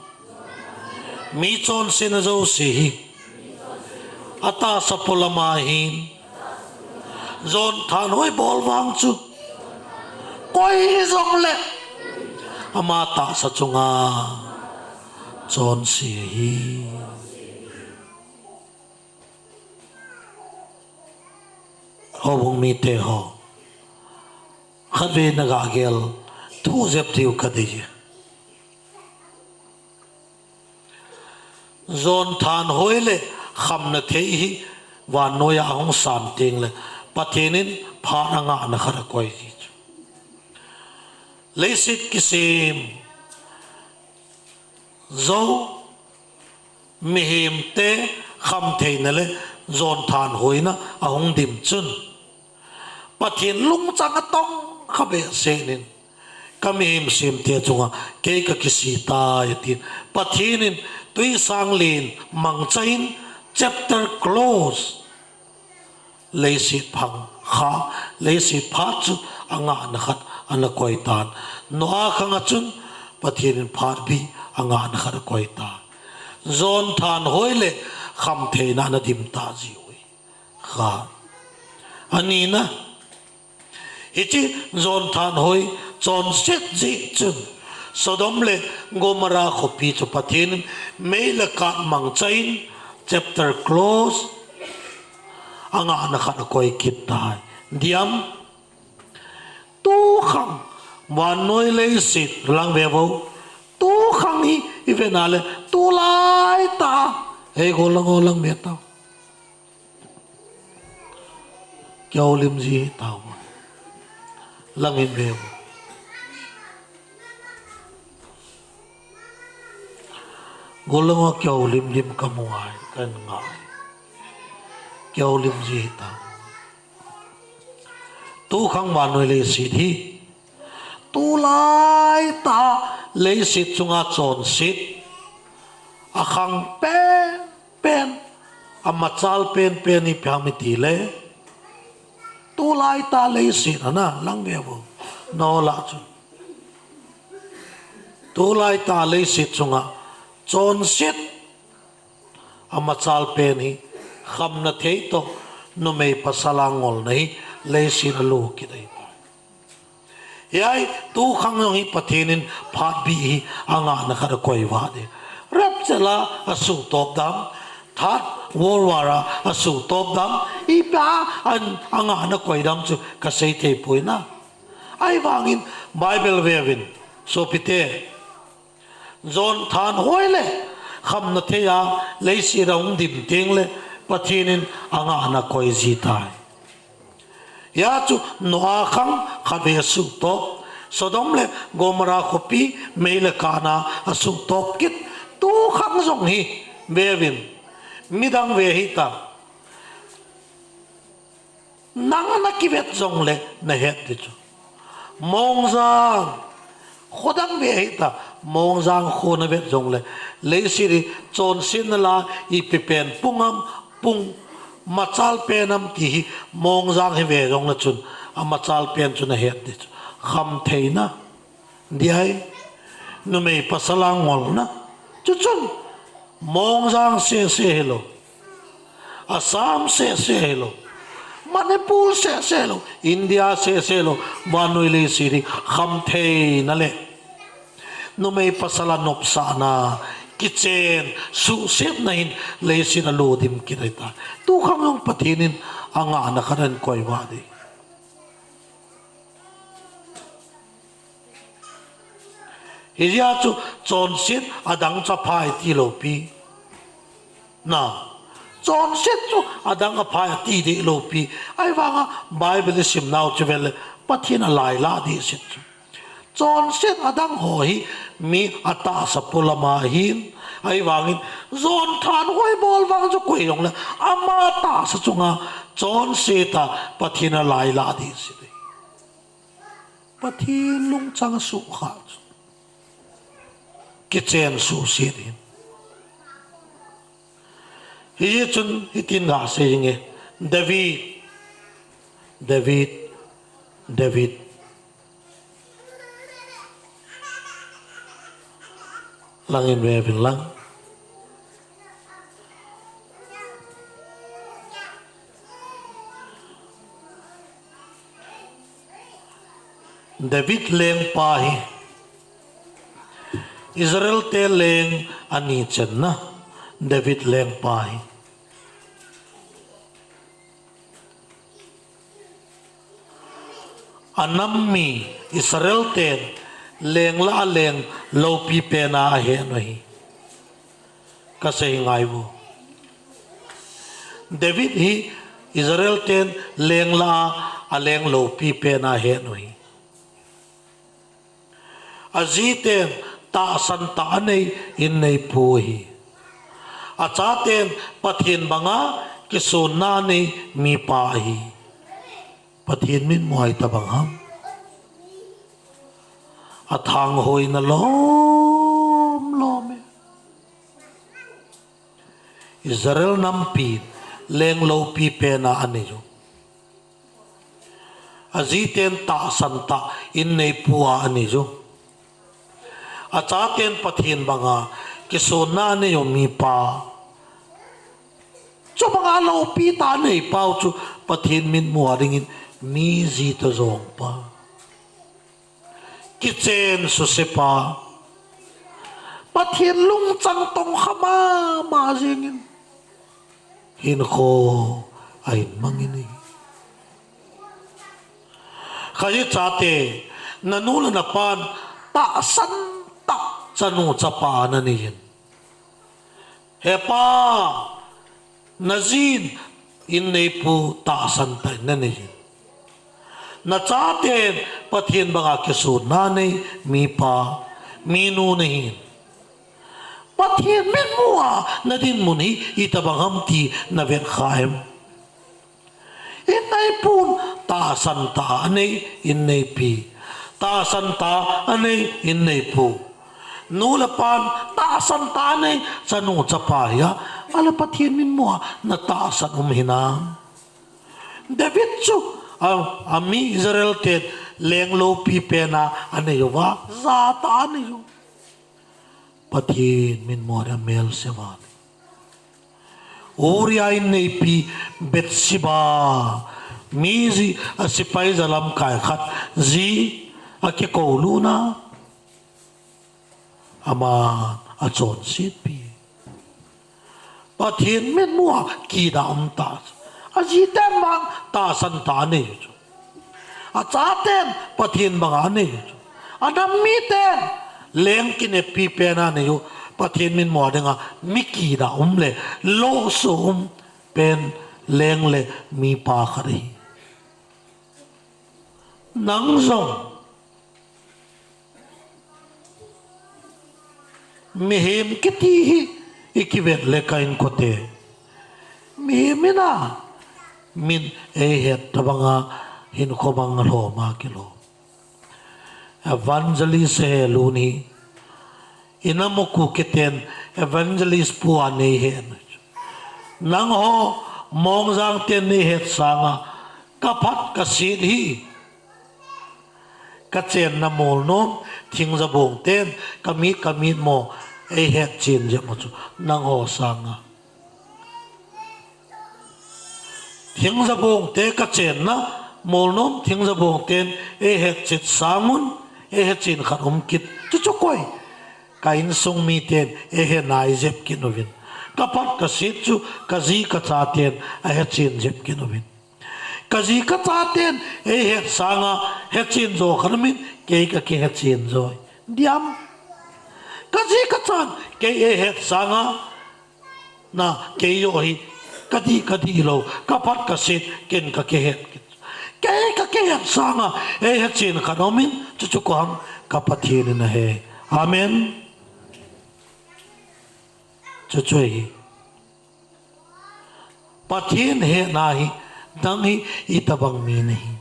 mi chonsetna jouse hi atahsa polam a ahin, jon thanhoi bol vang chu koi hijongle ama tahsa chunga chonse ahi. Houbung mite ho, khatvei na gah gel thu jep diu kadei. Jon thanhoi le khamna thei hi vannoi a ahung san tengle Pathen in phat angahna khat akoi ji chu. Leiset kisem jou mihemte khamtheina le jon thanhoina ahung dim chun, Pathen lungchang atongkha behseh in, ka mihem semte chunga kei kakisih tai atin, Pathen in Twisanglen mangcha in chapter close. Leiset phang kha, leiset phat chu angahna khat ana koi tan. Noah khang a chun Pathen in phat bih angahna khat akoi tan. Jon thanhoi le khamtheina ana dim ta jiu ahi. Kha. Anina, hiche jon thanhoi chonset jeh chun Sodom le Gomorrah khopi chu Pathen in mei le kath mangcha in chapter close. Angahna khat akoi kit tai. Diam, tukhang vannoi leiset lang ve vo. Tukhang hi ive na le tulai tah. Hei, gollang ho lang ve tao. Kihoulim ji tao. Lang in ve vo. Gollang ho kihoulim lim kamu ai, kangai. Kihoulim ji tao. Tukhang vannoi leiset hi tulai tah leiset chunga chonset, akhang penpen, amachal penpen hi ipi ham itile, tulai tah leiset ana lang ve vo. Noah chu tulai tah leiset chunga chonset, amachal pen hi khamna thei toh numei pasal a ngolna hi leiset a alo kit ahi tai. Hiche tukhang jong hi Pathen in phat bih hi angahna khat akoi vah ding. Rapture a asuhtop dam, Third World War a asuhtop dam, ipi a angahna koi dam chu kasei thei poi na. Ahivangin Bible ve uvin, sopite. Jon thanhoi le khamna thei a leiset a hung dim tengle Pathen in angahna koi ji tai. Hia chu Noah khang khatvei asuhtop, Sodom le Gomorrah khopi mei le kath a asuhtop kit, tukhang jong hi Vevin, midang ve hita. Nang na kivet jongle na het ding chu. Mongjang, khodang ve hita, Mongjang kho na vet jongle, leiset hi chonsetna la ipi pen pung am, pung machal pen am ti hi Mongjang hi ve jongle chun, amachal pen chu na het ding chu. Khamtheina, Dihai, numei pasal a ngolna. Chuchun, Mongjang sese hilou. Assam sese hilou. Manipur sese hilou. India sese hilou. Vannoi leiset hi khamtheina le numei pasal a nopsahna, kichen, suhsetna hin leiset a ludim kit ahitai. Tukhang jong Pathen in angahna khat ahin koi vah ding. Hijeh chun chonset adang chu apha e ti lou pi. Na, chonset chu adang apha e ti deh lou pi. Ahivanga Bible isim nau chu vele Pathen alailah ding set chu. Chonset adang ho hi mi atahsa polam ahin. Ahivangin, jon thanhoi bol vang chu koi jongle ama tahsa chunga chonset a Pathen alailah ding set. Pathen lungchang sukha chu. Kichen suhset in. Hichun hitin gasei inge. David. David. David. Langin vevin lang. David lengpa hi Israel te leng ani chenna David lengpa hi. Anam mi Israel ten leng lah a leng loupi pena ahet u hi. Kasei ngai vo. David hi Israel ten leng lah a aleng loupi pena ahet u hi. Aji ten tahsan tah anei in neipu ahi. Acha ten Pathen banga kisonna anei mipa ahi. Pathen mitmu a itobang ham. Athanghoina lom lom e. Israel nampi leng loupi pena anei u. Aji ten tahsan tah in neipu a anei u. Acha ten Pathen banga kisonna anei u mipa. Chubanga loupi tah anei pau chu Pathen mitmu a dingin mi ji toh jong pa. Kichen suse pa. Pathen lungchang tongkha mama jingin. Hinkho ahin mangin ahi. Khahi chate, nanu le napan tahsan tah chanu chapa nanei in. Hepa, najin in neipu tahsan tah in nanei in. Nachaten Pathen banga kisonna anei mipa, minu nahin. Pathen mitmu a nadinmun hi itobang ham ti navet kha em? In neipun tahsan tah anei in neipi. Tahsan tah anei in neipu. Nu le pan tahsan tah anei chanu chapa hi a. Ale Pathen mitmu a natahsan um hinam? David chu a, ami Israel ten leng loupi pena anei uva, jatah anei u. Pathen mitmu a amelse vale. Uriah in neipi Bathsheba, mi ji a sepai ja lamkai khat ji akikoulutna. Aman achonsetpi. Pathen mitmu a kidah um tah. Aji ten vang tahsan tah anei u chu. Acha ten Pathen banga anei u chu. Anam miten leng kineppi pena anei u. Pathen mitmu a dinga mi kidah um le lohsuh um pen leng le mipa khat ahi. Nang jong mihem kiti hi I kivet le ka inkote, mihem in a min eihet tabanga hinkho bang alhom a kilhom. Evangelist Helun hi, i nam u Kuki ten evangelist pu a neihet. Nangho Mongjang ten neihet sanga ka phat ka sit hi, ka chenna Molnom Thingjabong ten ka mit ka mit mo eihet chen jep mo chu nangho sanga. Thingjabong te ka chenna Molnom Thingjabong ten eihet chet sangun, eihet chen khat um kit. Chuchu koi, ka insung miten eihe nai jep kit uvin. Ka phat ka sit chu ka ji ka cha ten ahe chen jep kit uvin. Ka ji ka cha ten eihet sanga hechen jo khat umin, kei ka kihechen joi. Diam. Ka ji ka chan kei eihet sanga, na, kei joh hi ka dih ka dih lou, ka phat ka sit, ken ka kihet. Kei ka kihet sanga eihechen khat umin, chuchu koi ham, ka Pathen in ahe. Amen. Chuchu hi. Pathen hetna hi, nang hi itobang mi nahi.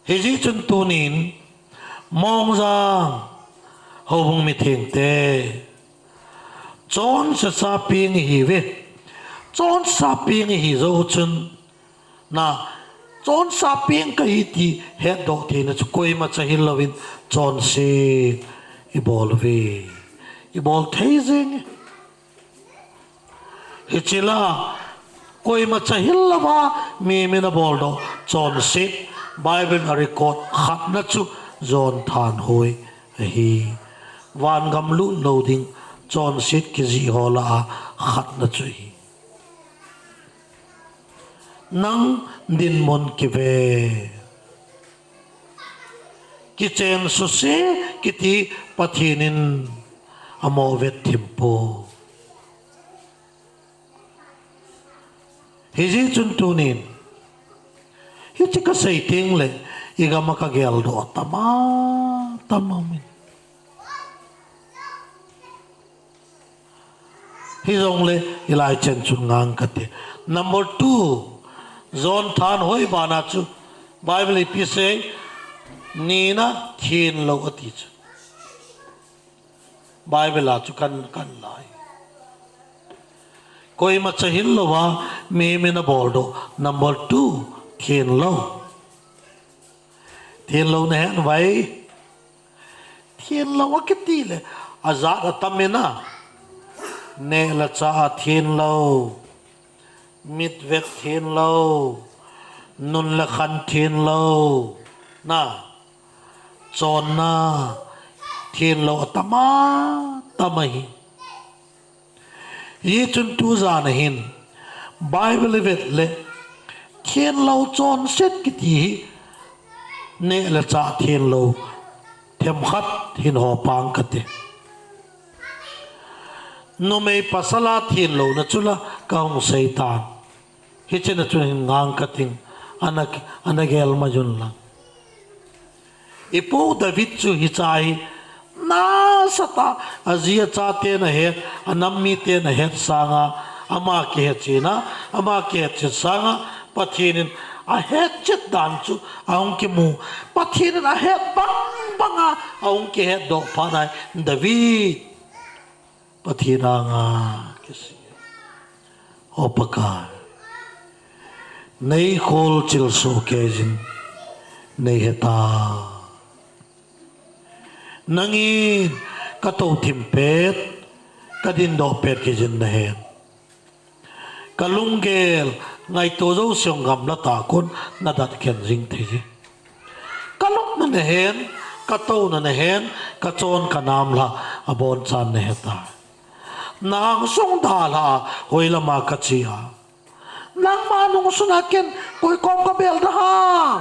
Hijeh chun tunin, Mongjang houbung mithengte, chonse sa peng ihiuve. Chonse sa peng ihi jou chun, na, chonse sa peng kahi ti hetdoh theina chu koima cha hil louvin chonset ibol uve. Ibol thei jenge. Hiche la, koima cha hil louva mihem in abol doh chonset, Bible a record khatna chu John Thanhoi ahi. Vangam lut lou ding chonset kijih ho lah a khatna chu ahi. Nang dinmun kive. Kichen suse kiti Pathen in amo vet thim poi. Hijeh chun tunin, hiche ka sei teng le, i gam a ka geldoh tam a, tam a umin. Hijongle, hilai chen chun ngang kate. Number two, John Thanhoi bana chu Bible ipi sei, nina thenlou ati chu. Bible a chu kan, kan lai. Koima cha hil louva mihem in abol doh. Number two, thenlou. Thenlou nahet uvem? Thenlou akiti le, ajat atam in a. Neh le chah a thenlou. Mitvet thenlou. Nun le khan thenlou. Na. Chonna thenlou atam a, tam ahi. Hijeh chun tujan a hin Bible ivet le, thenlou chonset kiti hi neh le chah thenlou themkhat hin ho pang kate. Numei pasal a thenlouna chu la kahung sei tan. Hichena chun hin ngang kating, ana, ana gel mai un lang. I pu David chu hiche hi nasatah a, aji achaten ahet, anam miten ahet sanga, ama kihetchen a, ama kihetchet sanga, Pathen in ahetchet dan chu ahung kimu. Pathen in ahet bang banga ahung kihetdoh phat ahi David. Pathen anga kisei. O Pakai, neikhol chilsoh kei jin, neihet a. Nangin katou thim pet, kadindoh pet kei jin nahen. Kalunggel ngaito jouse jong gamla tah a kon nadat khen jing thei. Kalupna nahen, katouna nahen, kachon kanam lah a abonchan nahet a. Nang sung dalha a hoilama kache a. Nangma nung sunga ken koi kom kabel da ham.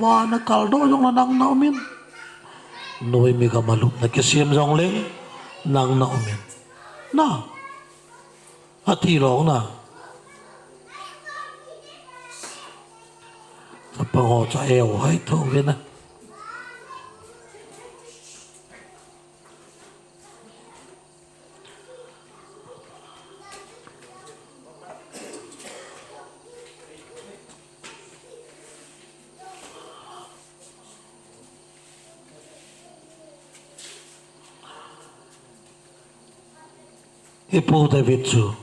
Vana kaldoh jongle nang na umin. Noimi gam a lupna kisem jongleng nang na umin. Na. Ati lou na. Pangho cha eu hai tho ve na. Ipu David chu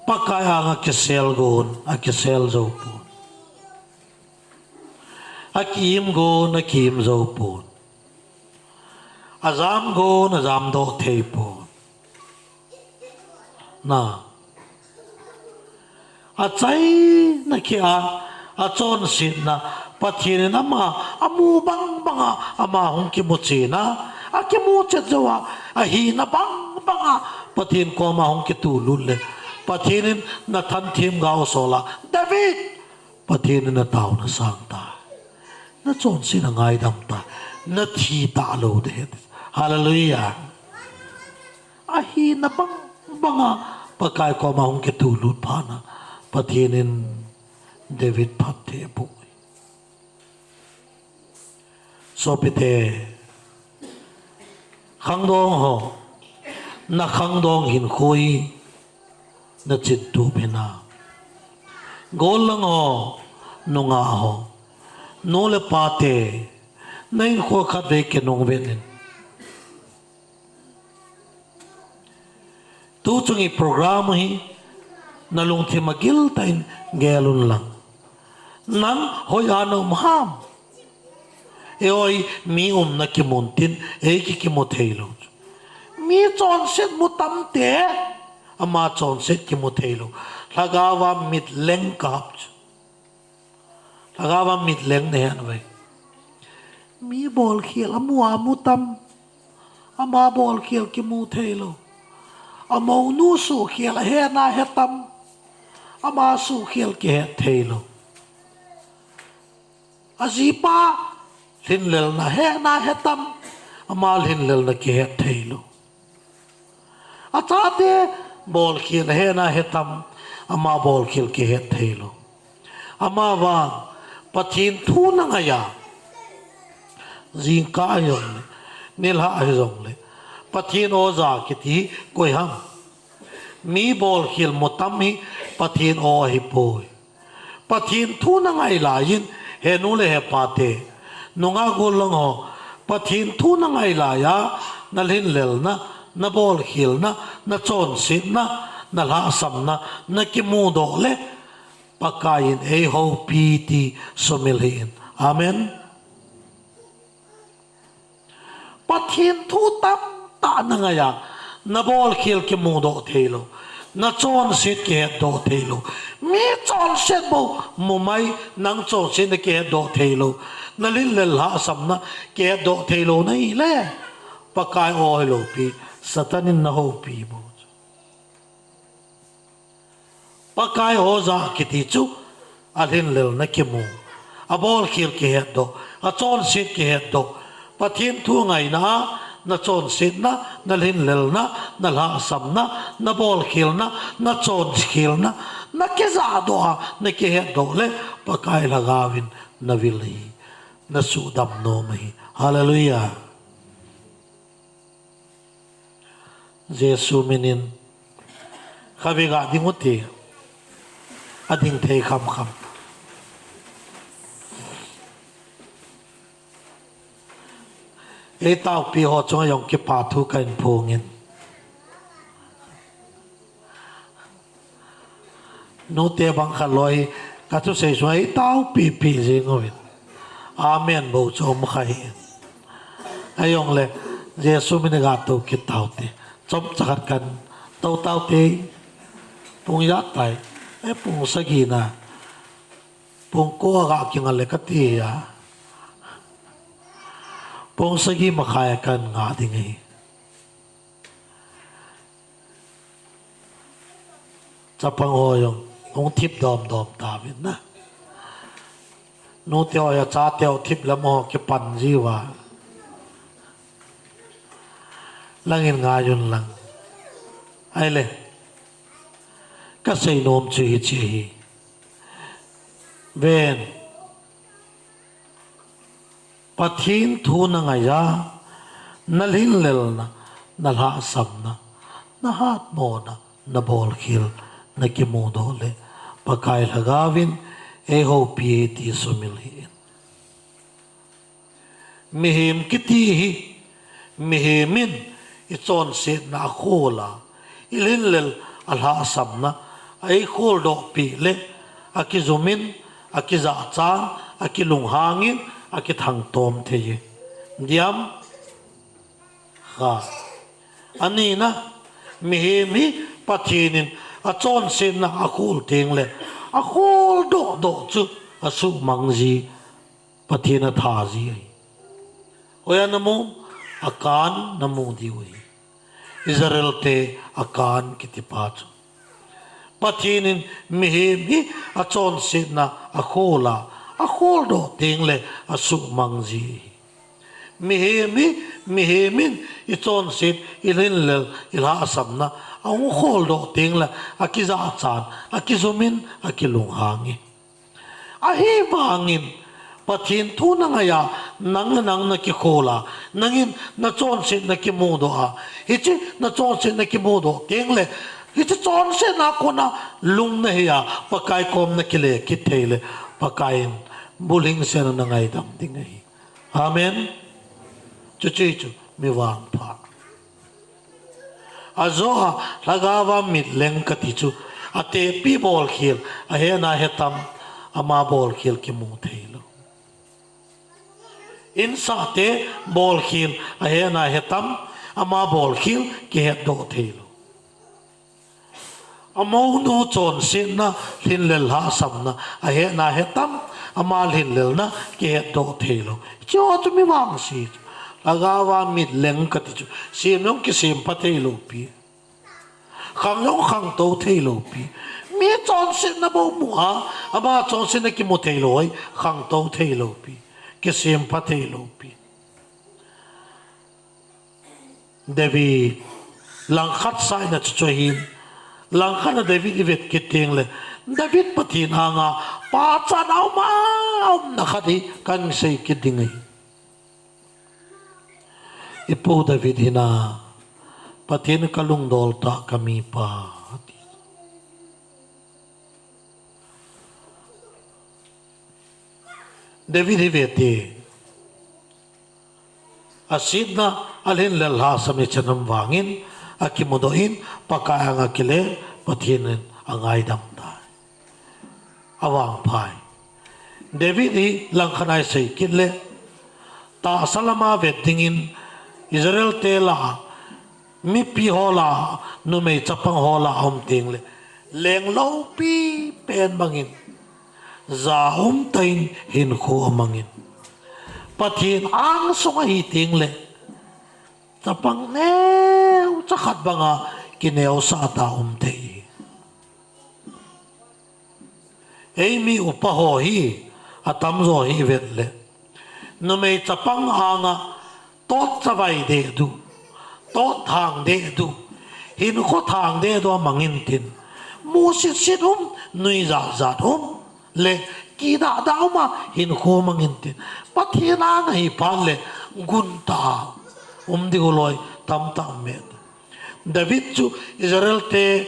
Pakai anga kisel gon, akisel jou pon. Akim gon, akim jou pon. Ajam gon, ajam doh thei pon. Na. Achaina kia, achonsetna, Pathen in ama, amu bang banga, ama hung kimu chena, akimu chet jouva, ahina bang banga, Pathen koma hung kitulut le, Pathen in Nathan themgao asola, David, Pathen in nataona asang tai. Nachonsetna ngaidam tai. Nathi talou ding ahi. Hallelujah. Ahina bang banga Pakai koma hung kitulut phat na Pathen in David phatthei aboh. Sopite, khangdong ho, nakhangdong hinkho hi nachin tup hinam? Gollang ho, nungah ho, nu le pate, nahinkho khatvei kinung vet in. Tuchung hi program hi nalungthim a giltah in gel unlang. Nang hoiya naum ham? Eiho hi mi umna kimun tin, ei ki kimu theilou. Mi chonset mu tamte, ama chonset kimu theilou. Lhagaova mitleng kap chu. Lhagaova mitleng nahet uve. Mi bolkhel amu amu tam. Ama bolkhel kimu theilou. Amounu suhkhel ahetna hetam. Ama suhkhel kihet theilou. Ajipa lhinlelna hetna hetam. Ama lhinlelna kihet theilou. Achate bolkhel ahetna hetam, ama bolkhel kihet theilou. Amavang, Pathen thu nangaiya, jingkah hijongle, nilhah hijongle, Pathen aw ja kiti koi ham? Mi bolkhel mu tam hi Pathen aw ahipoi. Pathen thu nangai laiyin, he nu le he pate, nungah gollang ho, Pathen thu nangai laiya, nalhinlelna, nabolkhelna, nachonsetna, nalhahsamna, nakimudoh le, Pakai in eihoupi ti sumil hih in. Amen. Pathen thu tamtah nangaiya, nabolkhel kimudoh theilou, nachonset kihetdoh theilou, mi chonset bou mumai, nang chonsetna kihetdoh theilou, nalhinlel lhahsamna kihetdoh theilou nahile, Pakai aw hiloupi, Satan in nahoupi bou. Pakai aw ja kiti chu, alhinlelna kimu, abolkhel kihetdoh, achonset kihetdoh, Pathen thu ngaina a, nachonsetna, nalhinlelna, nalhahsamna, nabolkhelna, nachonkhelna, nakijahdoh a, nakihetdoh le, Pakai lhagaovin navil ahi, nasuhdam nom ahi. Hallelujah. Jesu minin, khatvei ga ding ute, ading thei khamkham. Eitaopi ho chunga jong kipa thu kahin phongin. Nute bang khat loi, kathusei sunga eitaopipi jing uvin. Amen bou chu um kha hih in. Ahijongle, Jesu min a ga tou kit taute. Chomcha khat kahin tou taute. Pung ijat tai. E pung sagi na. Pung ko a ga kinga le kati a. Pung sagi makhai a kahin nga ding ahi. Chapang ho jong hung thip domdom tauvin na. Nute ho jong chate ho thip lam ho kipan jiuva. Langin ngai un lang. Ahile, kasei nom chu hiche ahi. Ven, Pathen thu na ngaiya, na lhinlelna, na lhahsamna, na hatmona, na bolkhel, na kimudoh le, Pakai Lhagaovin eihoupi e ti sumil hih in. Mihem kiti hi, mihem in ichonsetna akhol a, ilhinlel alhahsamna, a eikholdoh peh le, akijumin, akijachan, akilunghangin, akithangtom thei e. Diam? Kha. Anina, mihem hi Pathen in achonsetna akhol teng le, akholdoh doh chu asuhmang ji, Pathen atha ji ahi. Hoiya namu? Akan namu diu ahi. Israel te Akan kitipa chu. Pathen in mihem hi achonsetna akhol a, akholdoh teng le asuhmang ji ahi. Mihem hi, mihem in ichonset, ilhinlel, ilhahsamna ahung kholdoh teng le, akijachan, akijumin, akilunghangin. Ahivangin, Pathen thu na ngaiya, nang le nang na kikhol a, nangin nachonsetna kimudoh a, hiche nachonsetna kimudoh teng le, hiche chonsetna kona lung naheia, Pakai kom nakile kit thei le, Pakai in bulhingsetna nangaidam ding ahi. Amen. Chuche chu mi vangpha. Ajo a, Lhagaova mitleng kati chu, atepi bolkhel, ahetna hetam, ama bolkhel kimu theilou. Insahte bolkhel, ahetna hetam, ama bolkhel kihetdoh theilou. Amounu chonsetna, lhinlel lhahsamna, ahetna hetam, ama lhinlelna kihetdoh theilou. Hicheho chu mi vangse chu. Lhagaova mitleng kati chu, sem jong kisempha theilou pi. Khang jong khangtou theilou pi. Mi chonsetna bou mu a, ama chonsetna kimu theilou hoi, khangtou theilou pi. Kisempha theilou pi. David, langkhat saina chu chu ahin, langkhat a David ivet kit teng le, David Pathen anga pachat a um a, umna khat hi kahin sei kit ding ahi. Ipu David hina, Pathen kalungdol tah kamipa, ati. David hi vete, asetna, alhinlel lhahsam ichan um vangin, akimudoh in, Pakai anga kile, Pathen in angaidam tai. Avangphai. David hi langkhat a isei kit le, tahsa lama vet dingin Israel te lah a, mipi ho lah a, numei chapang ho lah a um teng le, leng loupi pen bangin, ja umtah in hinkho amangin, Pathen angsung ahi teng le, chapang neocha khat banga kineosah tah a um thei. Eimi upa ho hi, atamjo hi ivet le, numei chapang anga tot chavai dehdu, tot thang dehdu, hinkho thang dehdu amangin tin, mu sitsit um, nui jatjat um, le kidah dah um a hinkho amangin tin, Pathen anga hi phat le gun tah a um ding u loi tamtah um e. David chu Israel te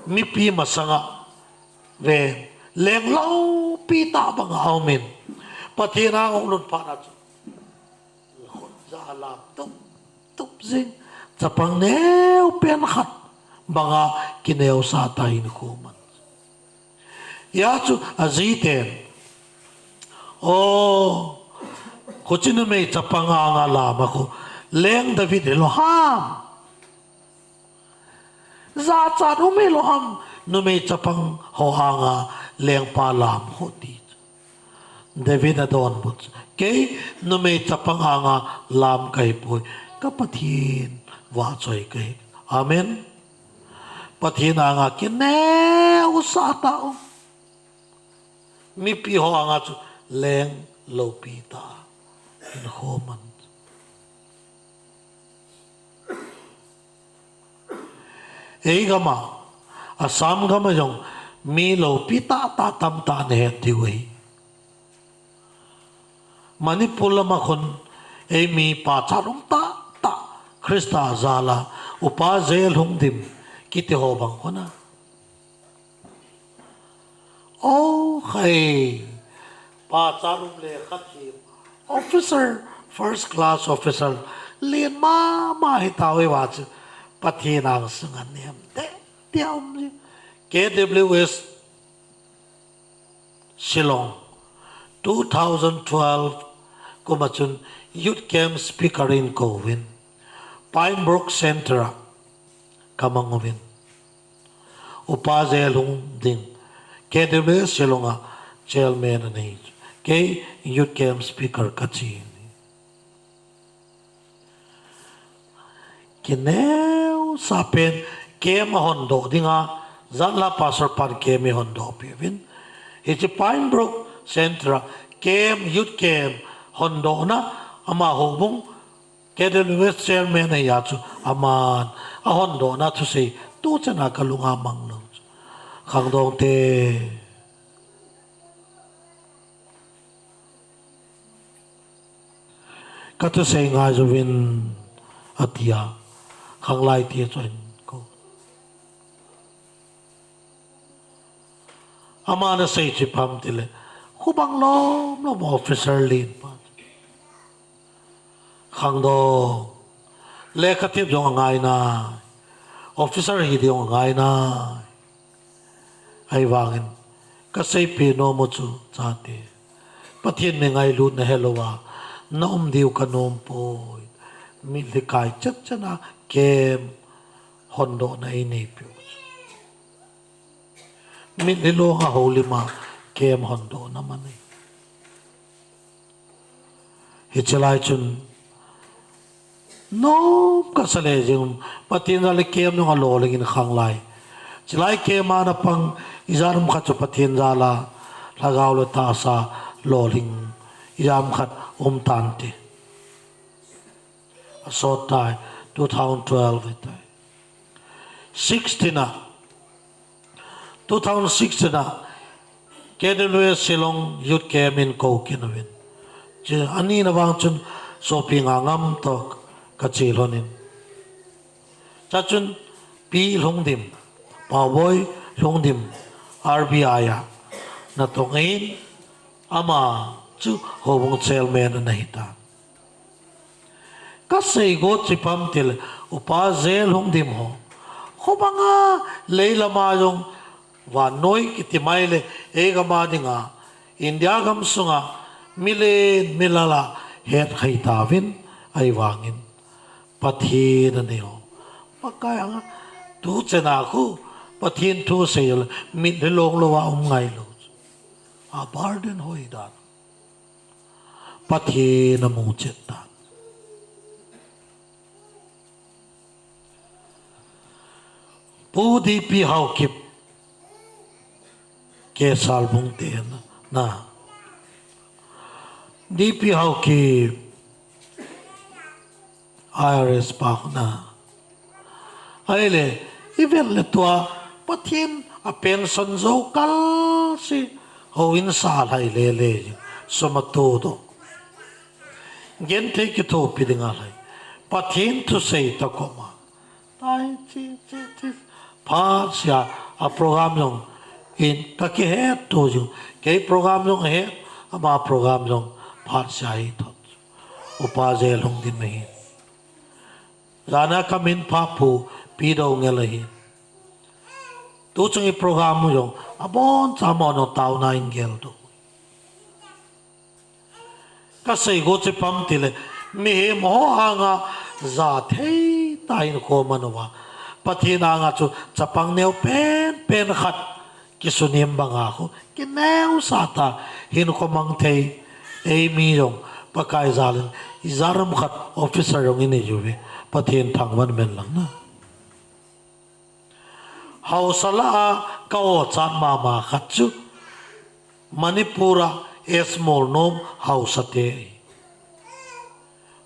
mipi masanga ve, leng loupi tah banga aumin, Pathen a ahung lut phat a chu, khut ja alam tup tup jing, chapang neo pen khat banga kineosah tah a hinkho aman. Hia chu ajiten, o, khuche numei chapang anga lam a khu, leng David hilou ham, jachat um hilou ham, numei chapang ho anga lengpa lam khu ti chu. David adonbut chu, kei numei chapang anga lam kahipoi, ka Pathen vahchoi kahi. Amen. Pathen anga kineosah tah a um, mipi ho anga chu leng loupi tah a hinkho aman. Ei gam a, Assam gam a jong mi loupi tahtah tamtah nahet diu ahi. Manipur lama khun eimi pachat um tahtah Christa jal a Upa J. Lhungdim kiti ho bang khun a. O khai, pachat um le khat hi officer, first class officer lien mama hita uva chu Pathen angsunga nem teitei a um ji. K W S Shillong, two thousand twelve kum a chun youth camp speaker in kouvin, Pine Brook Center a kamang uvin. Upa J. Lhungdim, K W S Shillong a chairman ana hi. Kei youth camp speaker kachi. Kineusa pen camp ahondoh dinga, janhi Pastor pan camp eihondoh peh uvin. Hiche Pine Brook Center a camp, youth camp hondohna, ama houbung K W S chairman ahi a chu aman ahondohna thusei tuchan a kalunga mang lou chu. Khangdong te, kathusei ngai uvin, ati a, khanglai te chu ahin kou. Aman asei chu ipi ham tile, khubang lom lom officer lien pa. Khangdong, lekha thep jong angai nai, officer hi ding jong angai nai. Ahivangin kaseipeh nom u chu chate, Pathen mi ngailutna helouva naum diu kanom poi. Mitlhi kai chet chet a camp hondohna einei peh u chu. Mitlhi long a houlim a camp hondohna man ahi. Hiche lai chun nom kasa le jing, Pathen jal a camp jong alolhing in khanglai. Chulai camp a ana pang, ijat ham khat chu Pathen jal a lhagao le tahsa lolhing, ijat ham khat um tante. Asot tai, two thousand twelve ahitai. Sixteen a, two thousand sixteen a, K W S Shillong Youth Camp in kou kit uvin. Chu anina vang chun sopi Ngangam toh kache lhonin. Chuchun Pi Lhungdim, Paoboi Lhungdim, R B I a natong in, ama chu houbung chairman ana hitan. Kasei got chu ipi ham tile, Upa J. Lhungdim ho, khubanga leilama jong vannoi kiti mai le, eigam a dinga, India gam sunga milen milal a het khai tauvin, ahivangin Pathen anei ho, Pakai anga, tuchan a khu Pathen thu sei le mitlhi long louva um ngailou. A burden hoidan. Pathen amu chet tan. Pu D P Haokip, K. Salbung te na. D P Haokip, I R S pa khu na. Ahile, ivet le tua, Pathen a pension jou kal si, houin sa lhai lele, sum atoh doh. Genthei kithopi ding alhai. Pathen thusei toh koma. Tai chi, chi, chi. Phat sia, a program jong in kakihet to jing. Kei program jong ahet, ama program jong phat sia hi thot. Upa J. Lhungdim ahi. Jana kamin pha pu Pi Doungel ahi. Tuchung i program jong aboncha mo no taona in gel doh. Kasei got chu ipi ham tile, mihem ho anga jathei tah in hinkho man uva, Pathen anga chu chapang neo penpen khat kisunem banga khu, kineusa tah in hinkho mang thei, eimi jong Pakai jal in, ijat ham khat officer jong inei uve, Pathen thangvah in umhen lang na. Haosa lah a ka ochat mama khat chu Manipur a S. Molnom haosa te ahi.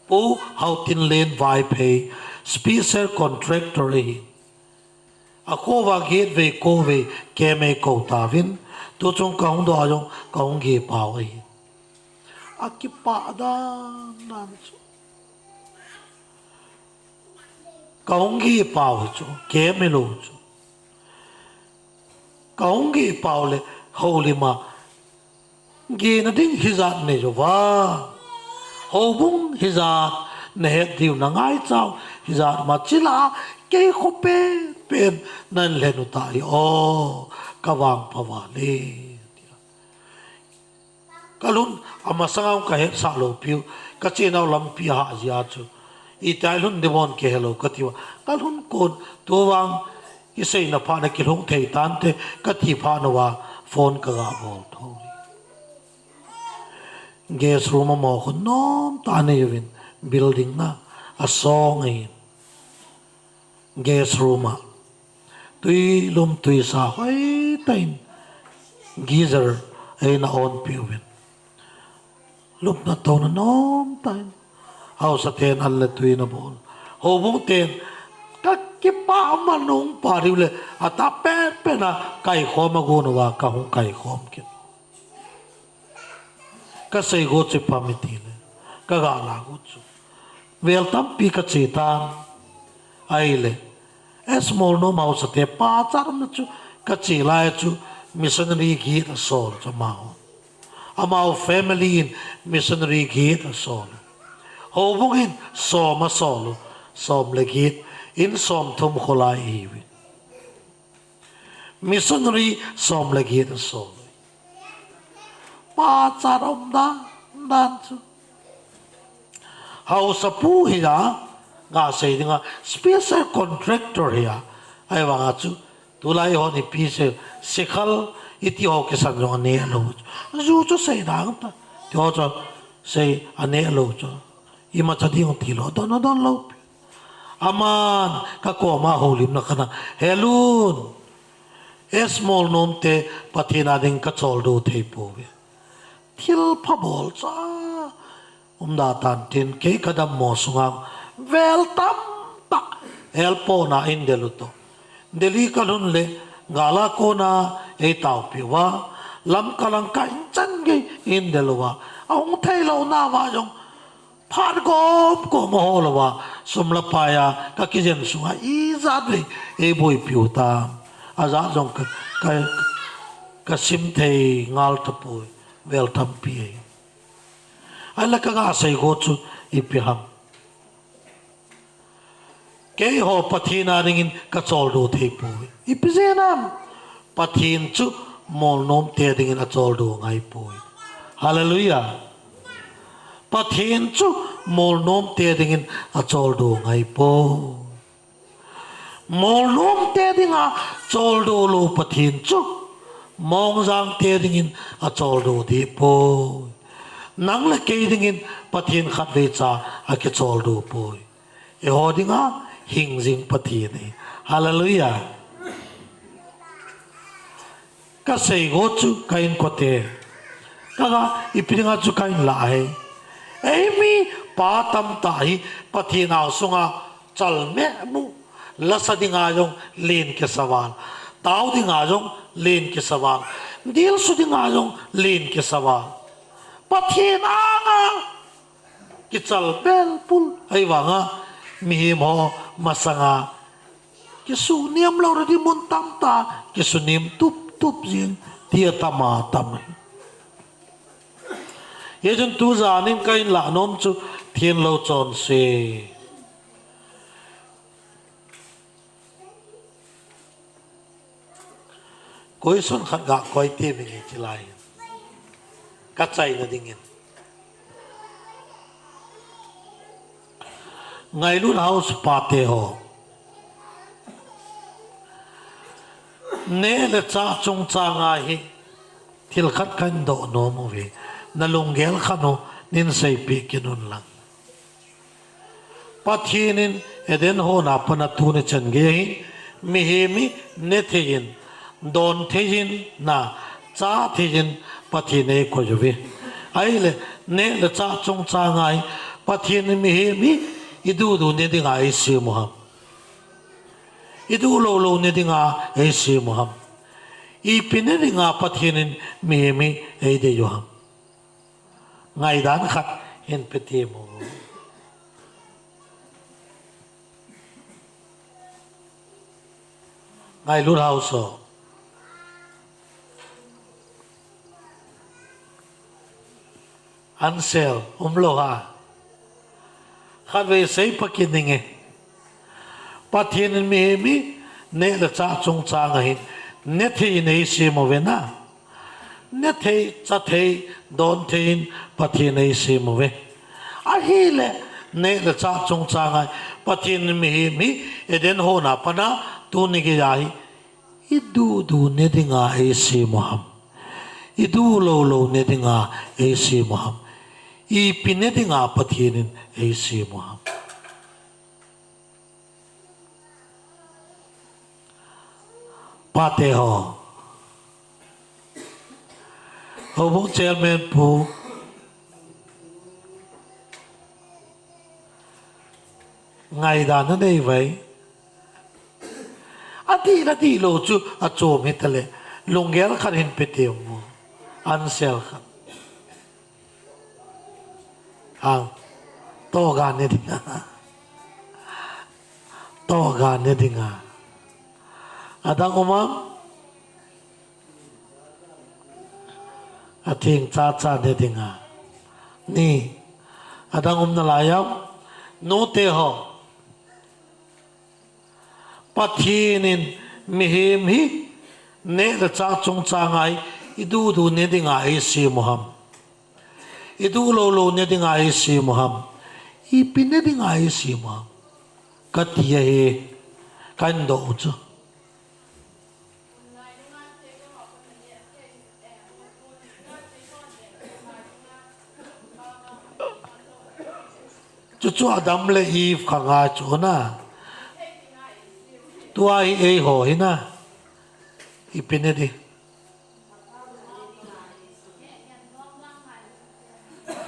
Pu Haotinlen Vaiphei, special contractor ahi. Akhoa gate vei ko vei camp eikou tauvin, tuchung kahung doh a jong kahung geh pau ahi. Akipah dan dan chu. Kahung geh pau hi chu, kem hilou chu. Kahung geh pau le houlim a gehna ding hijat nei uva, houbung hijat nahet diu, nangaicha u hijat ma chila kei kho penpen nan lhen u ta hi o, kavangpha vale. Kalhun, amasanga kahetsah lou piu, kachenau lampi ahah jeh a chu, itih a lhun ding bon kihelou kati uva, kalhun kon, tuvang, iseina phat na kilhung thei tante, kati phat uva, phone kaga bol tho. Guest room amaho khu nomtah anei uvin, building na, asong ahin. Guest room a, tui lum tuisa hoitah in, geyser eina on peh uvin. Lupna touna nomtah in, haosa ten an le tui ana bol. Houbung ten, kakipah man nung pa diu le, atah penpen a kaikhom agon uva, kahung kaikhom kit. Kasei go chu ipi ham itile, kaga la go chu, vel tampi kache tan. Ahile, S. Molnom haosa te pachat umna chu, kache lai chu, missionary get asol chu amaho. Amaho family in missionary get asol. Houbung in som asol u, som le get, in somthum kholai ihiuvin. Missionary som le get asol. Pachat um dan dan chu. Haosapu hi a, gasei dinga, special contractor hi a. Ahivanga chu, tulai hon ipi sei, sikhal iti ho kisan jong aneh lou. Ju chu sei dang ta. Ti ho chu sei aneh lou chu. Imacha ding tilou, don, don lou. Aman kakoma houlimna kana, helun, S. Molnom te Pathen a ding kacholdo thei pouve. Thilpha bol cha umda tan tin, kei kadammo sunga vel tamtah, helpona eidel u toh. Delhi kalhun le, gal a kona eitaopi uva, Lamka lang kahin chan gei eidel uva, ahung theilou nauva jong, phat gom gom ahol uva, sum le pai a kakijen sunga ijat vei eiboipi u tam. Ajat jong ka, ka, kasim thei ngal tapoi, vel tampi ahi. Ahile kaga sei go chu ipi ham. Keiho Pathen a dingin kacholdo thei poi. Ipi jeh ham? Pathen chu Molnom te dingin acholdo ngai poi. Hallelujah. Pathen chu Molnom te dingin acholdo ngai poi. Molnom te dinga choldo lou Pathen chu Mongjang te dingin acholdo deh poi. Nang le kei dingin Pathen khatvei cha akicholdo poi. Eiho dinga hingjing Pathen ahi. Hallelujah. Kasei go chu ka inkote, kaga ipi dinga chu kahin lah ahi. Eimi pa tamtah hi Pathen a sunga chalmeh mu, lasa dinga jong len kisa val, tao dinga jong len kisa val, dilsu dinga jong len kisa val. Pathen anga kichal belpul, ahivanga mihem ho masanga kisunem lou ra ding mun tamtah, kisunem tuptup jing, ti atam atam ahi. Hijeh chun tujan in kahin lah nom chu, thenlo chonse. Question khat ga koi te mi ni chilai. Kachaina dingin. Ngailut house pa te ho. Neh le chah chungchang a hi thil khat kahin doh nom uve. Na lunggel khat u nin seipeh kit un lang. Pathen in Eden hon a pat a tuni chan gei hin, mihem hi ne thei in, don thei in, na, cha thei in, Pathen eikoi uve. Ahile, neh le chah chungchang a hi, Pathen in mihem hi, iduhduh ne dinga eisem u ham. Iduh loulou ne dinga eisem u ham. Ipi ne dinga Pathen in mihem hi eidei u ham. Ngaidan khat hin pe temo. Ngailut hausa. Ansel, umlou ha. Khatvei sei pha kit inge. Pathen in mihem hi neh le chah chungchang ahin, ne thei in eisem uve na. Ne thei, cha thei, don thei in Pathen eisem uve. Ahile, neh le chah chungchang a Pathen in mihem hi Eden hon a pat a tuni geiya hi, i dudu ne dinga eisem u ham? I du lou lou ne dinga eisem u ham? Ipi ne dinga Pathen in eisem u ham? Pate ho. Houbung chairman pu. Ngaidan nanei uve. Adih, adih lou chu achom hita le. Lunggel khat hin pe temo. Ansel khat. Hang. Toga ne dinga. Toga ne dinga. Adang um am? Atheng chacha ne dinga. Ni. Adang um nalai am? Nute ho. Pathen in mihem hi neh le chah chungchang a hi i dudu ne dinga eisem u ham? I du lou lou ne dinga eisem u ham? Ipi ne dinga eisem u ham? Kati ahi, kahin doh u chu. Chuchu Adam le Eve kha ngai chu na. Tua hi eiho hi na. Ipi ne di.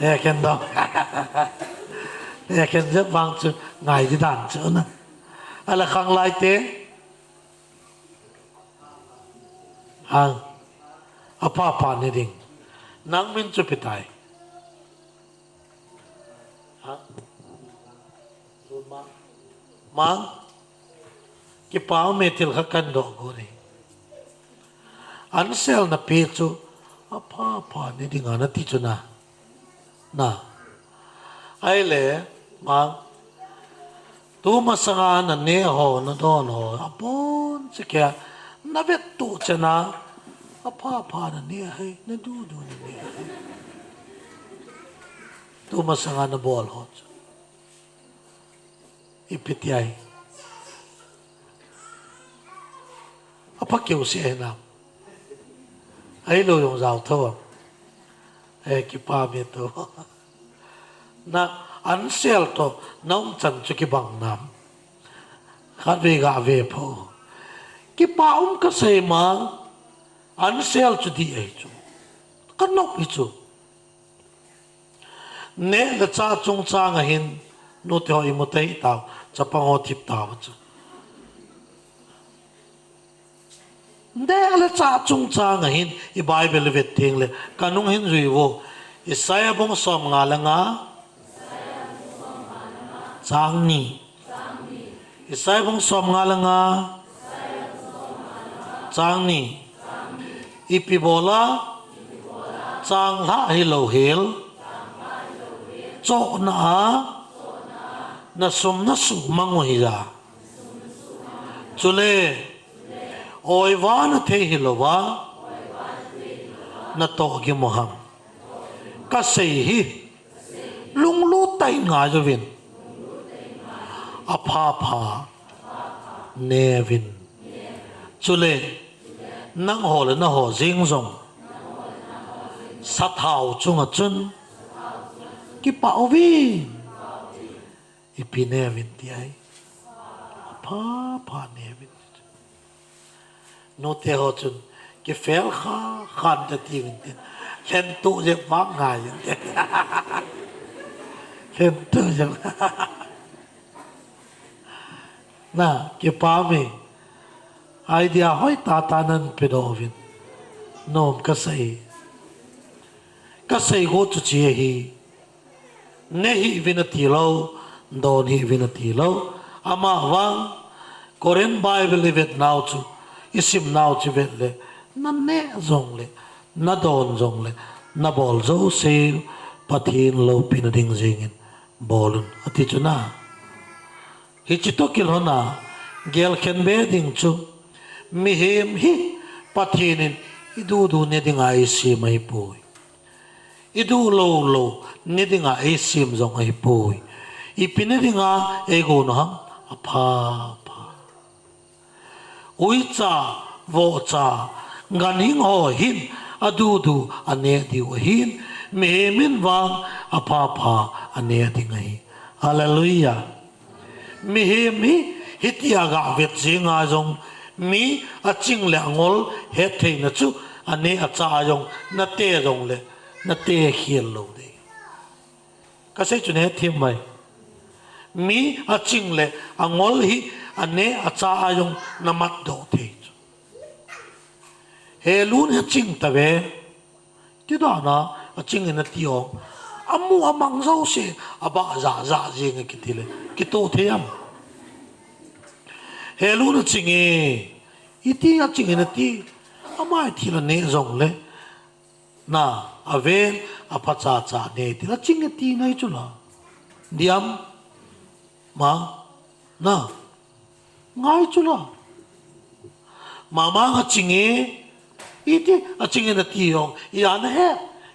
Ekhen dong. Ekhen jep vang chu ngai di dan chu na. Ala khanglai te. Hang. Apha pha ne ding. Nang min chu ipi tai. Ha? Mang. Mang. Kipa ume, thil khat kahin doh got e. Ansel na pe chu apha pha ne dinga nati chu na. Na. Ahile, Mang. Tumasanga na neh ho, na don ho, abon cheh kia, na vet tuh cheh na, apha pha na neh ahi, na dudu na neh ahi. Tumasanga na bol ho chu. Ipi ti ahi. Apha keu se ahi nam. Ahilou jong jao tho. Eh, kipa mi to. Na ansel to, na umchan chu kibang nam. Khatvei ga ve pho. Kipa um kasei ma, ansel chu di ahi chu. Ka nop hi chu. Neh le chah chungchang a hin, nute ho imu tei tau, chapang ho thip tau chu. Neh le chah chungchang a hin, i Bible i vet teng le, ka nung hin jui vo. Isaiah bung som nga le nga, chang ni. Isaiah bung som nga le nga, chang ni. Ipi bola, chang lha hilou hel, chohna a, na sum na sumang u hi ja. Chule, oiva na thei hilou va, na toh gim u ham. Kasei hi, lunglut tah in ngai uvin. Apha pha, ne uvin. Chule, nangho le naho jeng jong, sathau chunga chun, kipah uvin. Ipi ne uvin ti ahi. Apha pha ne uvin. Nute ho chun, kifel kha, khan ta ti uvin tin. Lhen tu jep vang ngai uvin tin. Lhen tu jep. Na, kipah mi. Idea hoi tah tah nahin pedoh uvin. Nom kasei. Kasei go chu chi ahi. Ne hih vin ati lou, don hih vin ati lou. Ama vang, Korin Bible i vet nau chu, i sim nau chu vet le, na ne jong le, na don jong le, na bol jouse, Pathen loupina ding jingin, bol un, ati chu na. Hichi toh kilhon a, gel khen be ding chu, mihem hi Pathen in i dudu ne dinga eisem ahi poi. I duh lou lou ne dinga eisem jong ahi poi. Ipi ne dinga eigon u ham, apha pha. Uicha, vohcha, ganhing ho hin adudu ane diu ahin, mihem in vang apha pha ane ding ahi. Hallelujah. Mihem hi, hitia ga vet jinga jong, mi aching le angol hetthei na chu, ane acha a jong, na te jong le, na te khel lou ding. Kasei chu ne thim mai. Mi aching le angol hi, ane acha a jong, na mat doh thei chu. Helun hi aching tave. Ti dan a, aching in ati ong. Amu amang jouse, abah ja ja jing e kiti le. Kitoh thei am. Helun aching e. Iti aching in ati. Ama i thil ane jong le. Na, aven, aphacha cha ne ti la. Aching e ti ngai chu la. Diam. Ma. Na. Ngai chu la. Mama nga ching e, iti, aching e nati ong, i ana he,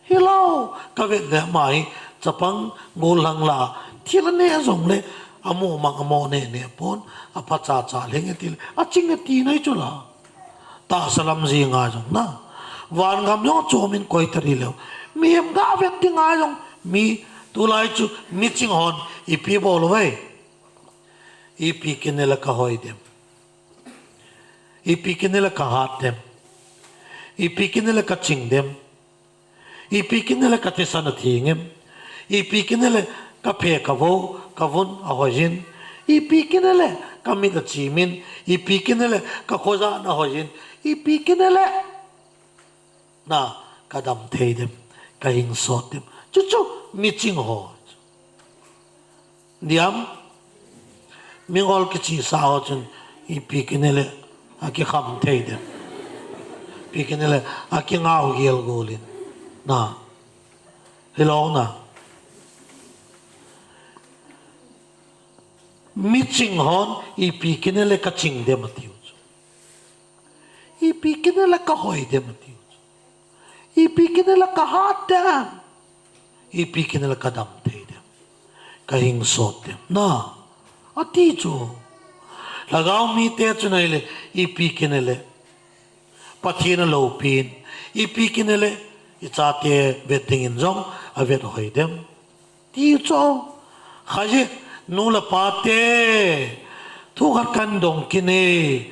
hilou, ka vet le ama hi, chapang, gollhang la, thil ane jong le, amu mang amo ne ne pon, aphacha cha lhing e ti le, aching e ti nai chu la. Tahsa lam jinga jong na. Van gam jong chom in koi tari leu. Mihem ga vet dinga jong, mi, tulai chu, mi ching hon, ipi bol uve. Ipi kine le ka hoi dem. Ipi kine le ka hat dem. Ipi kine le ka ching dem. Ipi kine le ka thisan athing em. Ipi kine le ka phe ka vo, ka vun ahoi jin. Ipi kine le ka mit achim in. Ipi kine le ka khoja na hoi jin. Ipi kine le Na, ka dam thei dem, ka hing sot dem. Chu chu, mi ching ho. Diam, mi ngol kichi sa ho chun, ipi kine le, akikham thei dem. Ipi kine le, akingau gel gol in. Na, hilou na. Mi ching hon, ipi kine le ka ching dem atiu chu. Ipi kine le ka hoi dem atiu chu. Ipi kine le ka hat dem. Ipi kine le ka dam thei dem. Ka hing sot dem. Na, ati chu. Lhagao mite chu nai le, ipi kine le. Pathen aloupin. Ipi kine le, i chate vet dingin jong, avet hoi dem. Ti chu, khaji, nu le pa te, thu khat kan dong kit e,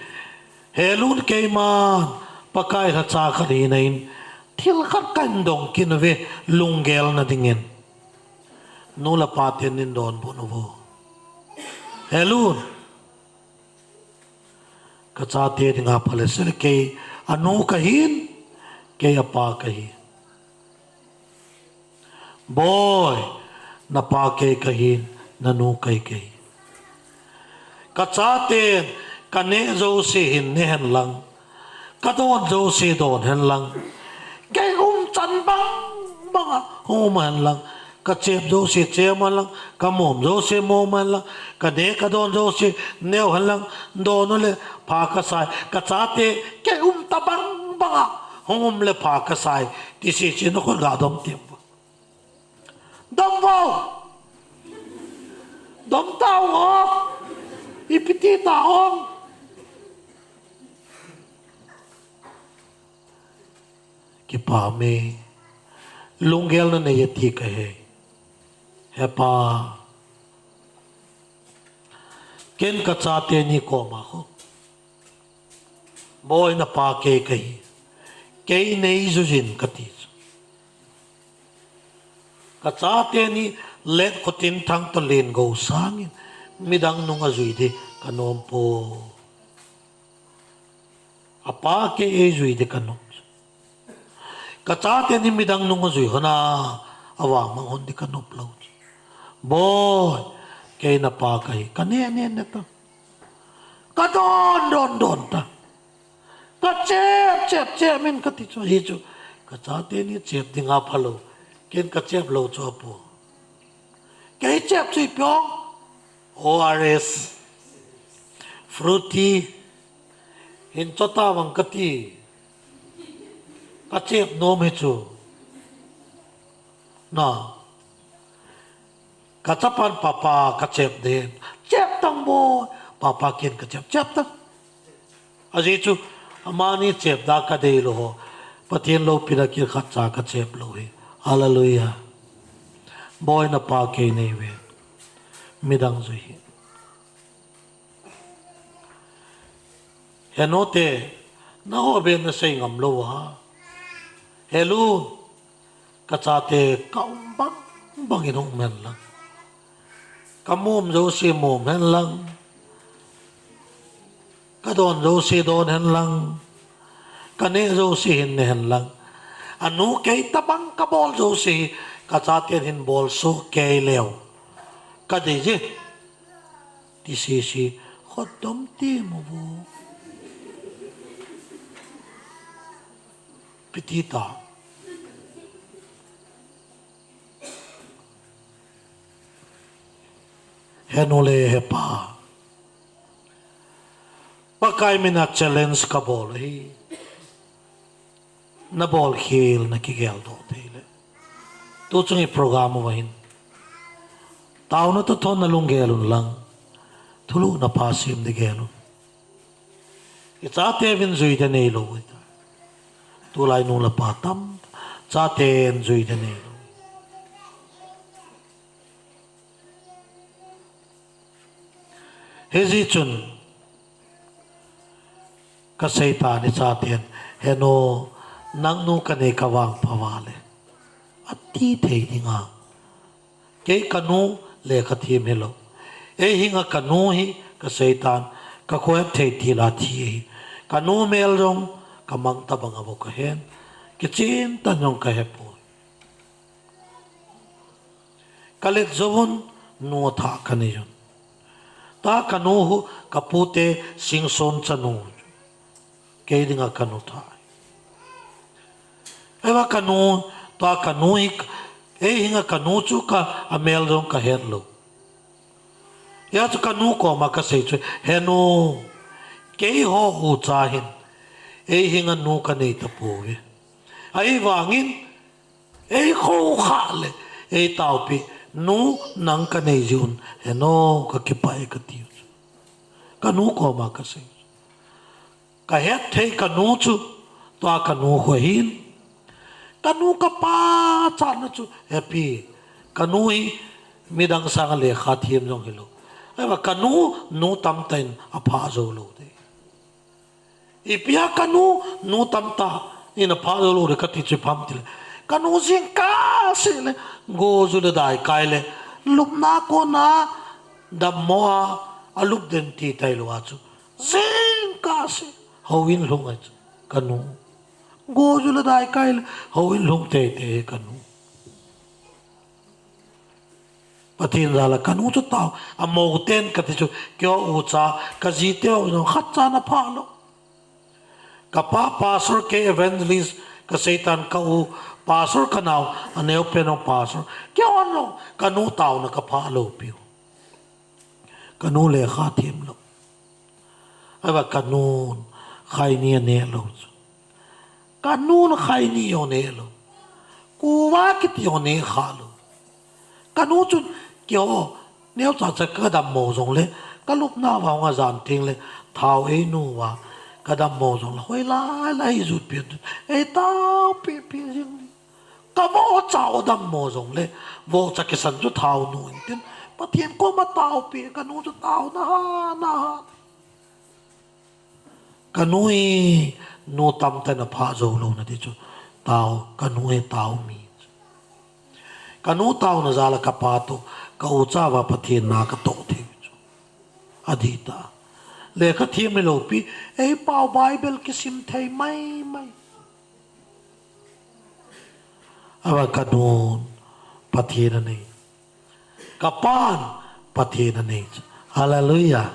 helun keiman, Pakai lhacha khat hina in, thil khat kan dong kit uve, lunggel na dingin. Nu le pa te nin donbut uvo. Helun. Ka chate dinga phalei sel kei, anu kahin, kei apa kahi. Boi, na pa kei kahin, na nu kei kahi. Ka chaten, ka neh jouse hin neh hen lang. Ka don jouse don hen lang. Kei umchan bang banga hung um hen lang. Ka chep jouse chep hen lang. Ka mom jouse mom hen lang. Ka neh ka don jouse neh hen lang. Don u le pha ka sai. Ka chate kei umta bang banga hung um le pha ka sai. Ti sese na khut ga dom tiem. Dom vo. Dom ta ong o. Ipi ti ta ong. Kipah e. Lunggel na nei e ti kahe. He pa. Ken ka chate ni koma ho. Boi na pa kei kahi. Kei nei jujin kati. Ka chate ni let khutin thang to len go sangin midang nung ajui di ka nom po. Apa kei eijui di ka nom. Ka chate ni midang nung ajui hon a, avang mang hon di ka nop lou. Boi, kei na pa kahi, ka ne ne ne ta. Ka don don don ta. Ka chep chep chep min ka ti chu hi chu. Ka chate ni chep ding a phalou. Ken ka chep lou chu apu. Kei chep chu ipi ong. O R S. Fruity. Hin chota vang ka ti. Ka chep nom hi chu. Na. Ka chapan papa ka chep den. Chep tang bo. Papa ken ka chep. Chep tang. Ajeh chu, amani chep da ka dei lou ho. Pathen loupina kit khat cha ka chep lou hi. Hallelujah. Boi na pa kei nei ve. Midang jui hi. He nu te, na ho ben na sei ngam lou a. He lu, ka chate ka um bang bang in hung um hen lang. Ka mom jouse mom hen lang. Ka don jouse don hen lang. Ka ne jouse hin ne hen lang. Anu kei tabang ka bol jouse hi ka chaten hin bol soh kei leu. Ka dei je. Ti sisi, khodom ti mo vo. Piti ta. He nu le he pa. Pakai mina challenge ka bol hi. Na bol khel na kigel doh thei le. Tu chung i program uva hin. Taona toh thon na lunggel un lang. Thulhuhna pha sem di gel un. I chate vin jui de nei lou. Tulai nu le pa tam. Chaten jui de nei lou. Hijeh chun, ka seitan i chaten, he nu, nang nu ka nei ka vangpha uva le. Ati thei ding a. Kei ka nu lekha them hilou. Ei hinga ka nu hi ka seitan, ka khohet thei til a thi hi. Ka nu mel jong ka mang tabang a bou ka hen. Kichen tan jong ka hepoi. Ka let jouvun nu thah ka nei un. Ta ka nu hu ka pute Singson chanu. Kei dinga ka nu thah. Eva ka nu, ta ka nu hi, ei hinga ka nu chu ka amel jong ka het lou. Hia chu ka nu koma ka sei chu, he nu, kei ho ucha hin, ei hinga nu ka nei tapouve. Ahivangin, ei khoukhah le, ei taopi, nu nang ka nei jeh un, he nu ka kipah e ka tiu chu. Ka nu koma ka sei chu. Ka het thei ka nu chu, tua ka nu khu ahin. Ka nu ka pachatna chu, happy. Ka nu hi, midang sanga lekha them jong hilou. Ahivang ka nu, nu tamtah in aphah jou lou de. Ipi a ka nu, nu tamtah in aphah jou lou de kati chu ipi ham tile. Ka nu jingkah seh le, go ju le dai kai le, lupna kona, dammo a, alup den ti tailou a chu. Jingkah seh, houin lhung ahi chu, ka nu. Go ju le dai kai le, houin lhung teitei ka nu. Pathen jal a ka nu chu tao, amou ten kati chu, keiho ucha, ka jiteu jong khatcha ana phah lou. Ka pa pastor, kei evangelist, ka seitan ka u, pastor ka nao, aneopen jong pastor. Keiho jong, ka nu taona ka phah lou piu. Ka nu lekha them lou. Ahivang ka nun khaini aneh lou chu. Ka nun khaini jong neh lou. Kuva kiti jong neh kha lou. Ka nu chun keiho neocha cha ka dammo jongle, ka lupna uva hung ajan tengle, thao einu uva, ka dammo jongle, hoilai lai jut pi, ei taopeh peh jing. Ka vohcha u dammo jongle, vohcha kisan chu thao nu intin, Pathen koma taopeh, ka nu chu taona hat, na hat. Ka nu hi, nu tamtah in aphah jou louna ding chu, tao, ka nu hi tao mi. Ka nu taona jal a ka pa toh, ka ucha uva Pathen na ka toh thei chu. Adih tah. Lekha them hilou pi, ei pao Bible kisim thei mai mai. Ava kanun Pathen anei. Kapan Pathen anei chu. Hallelujah.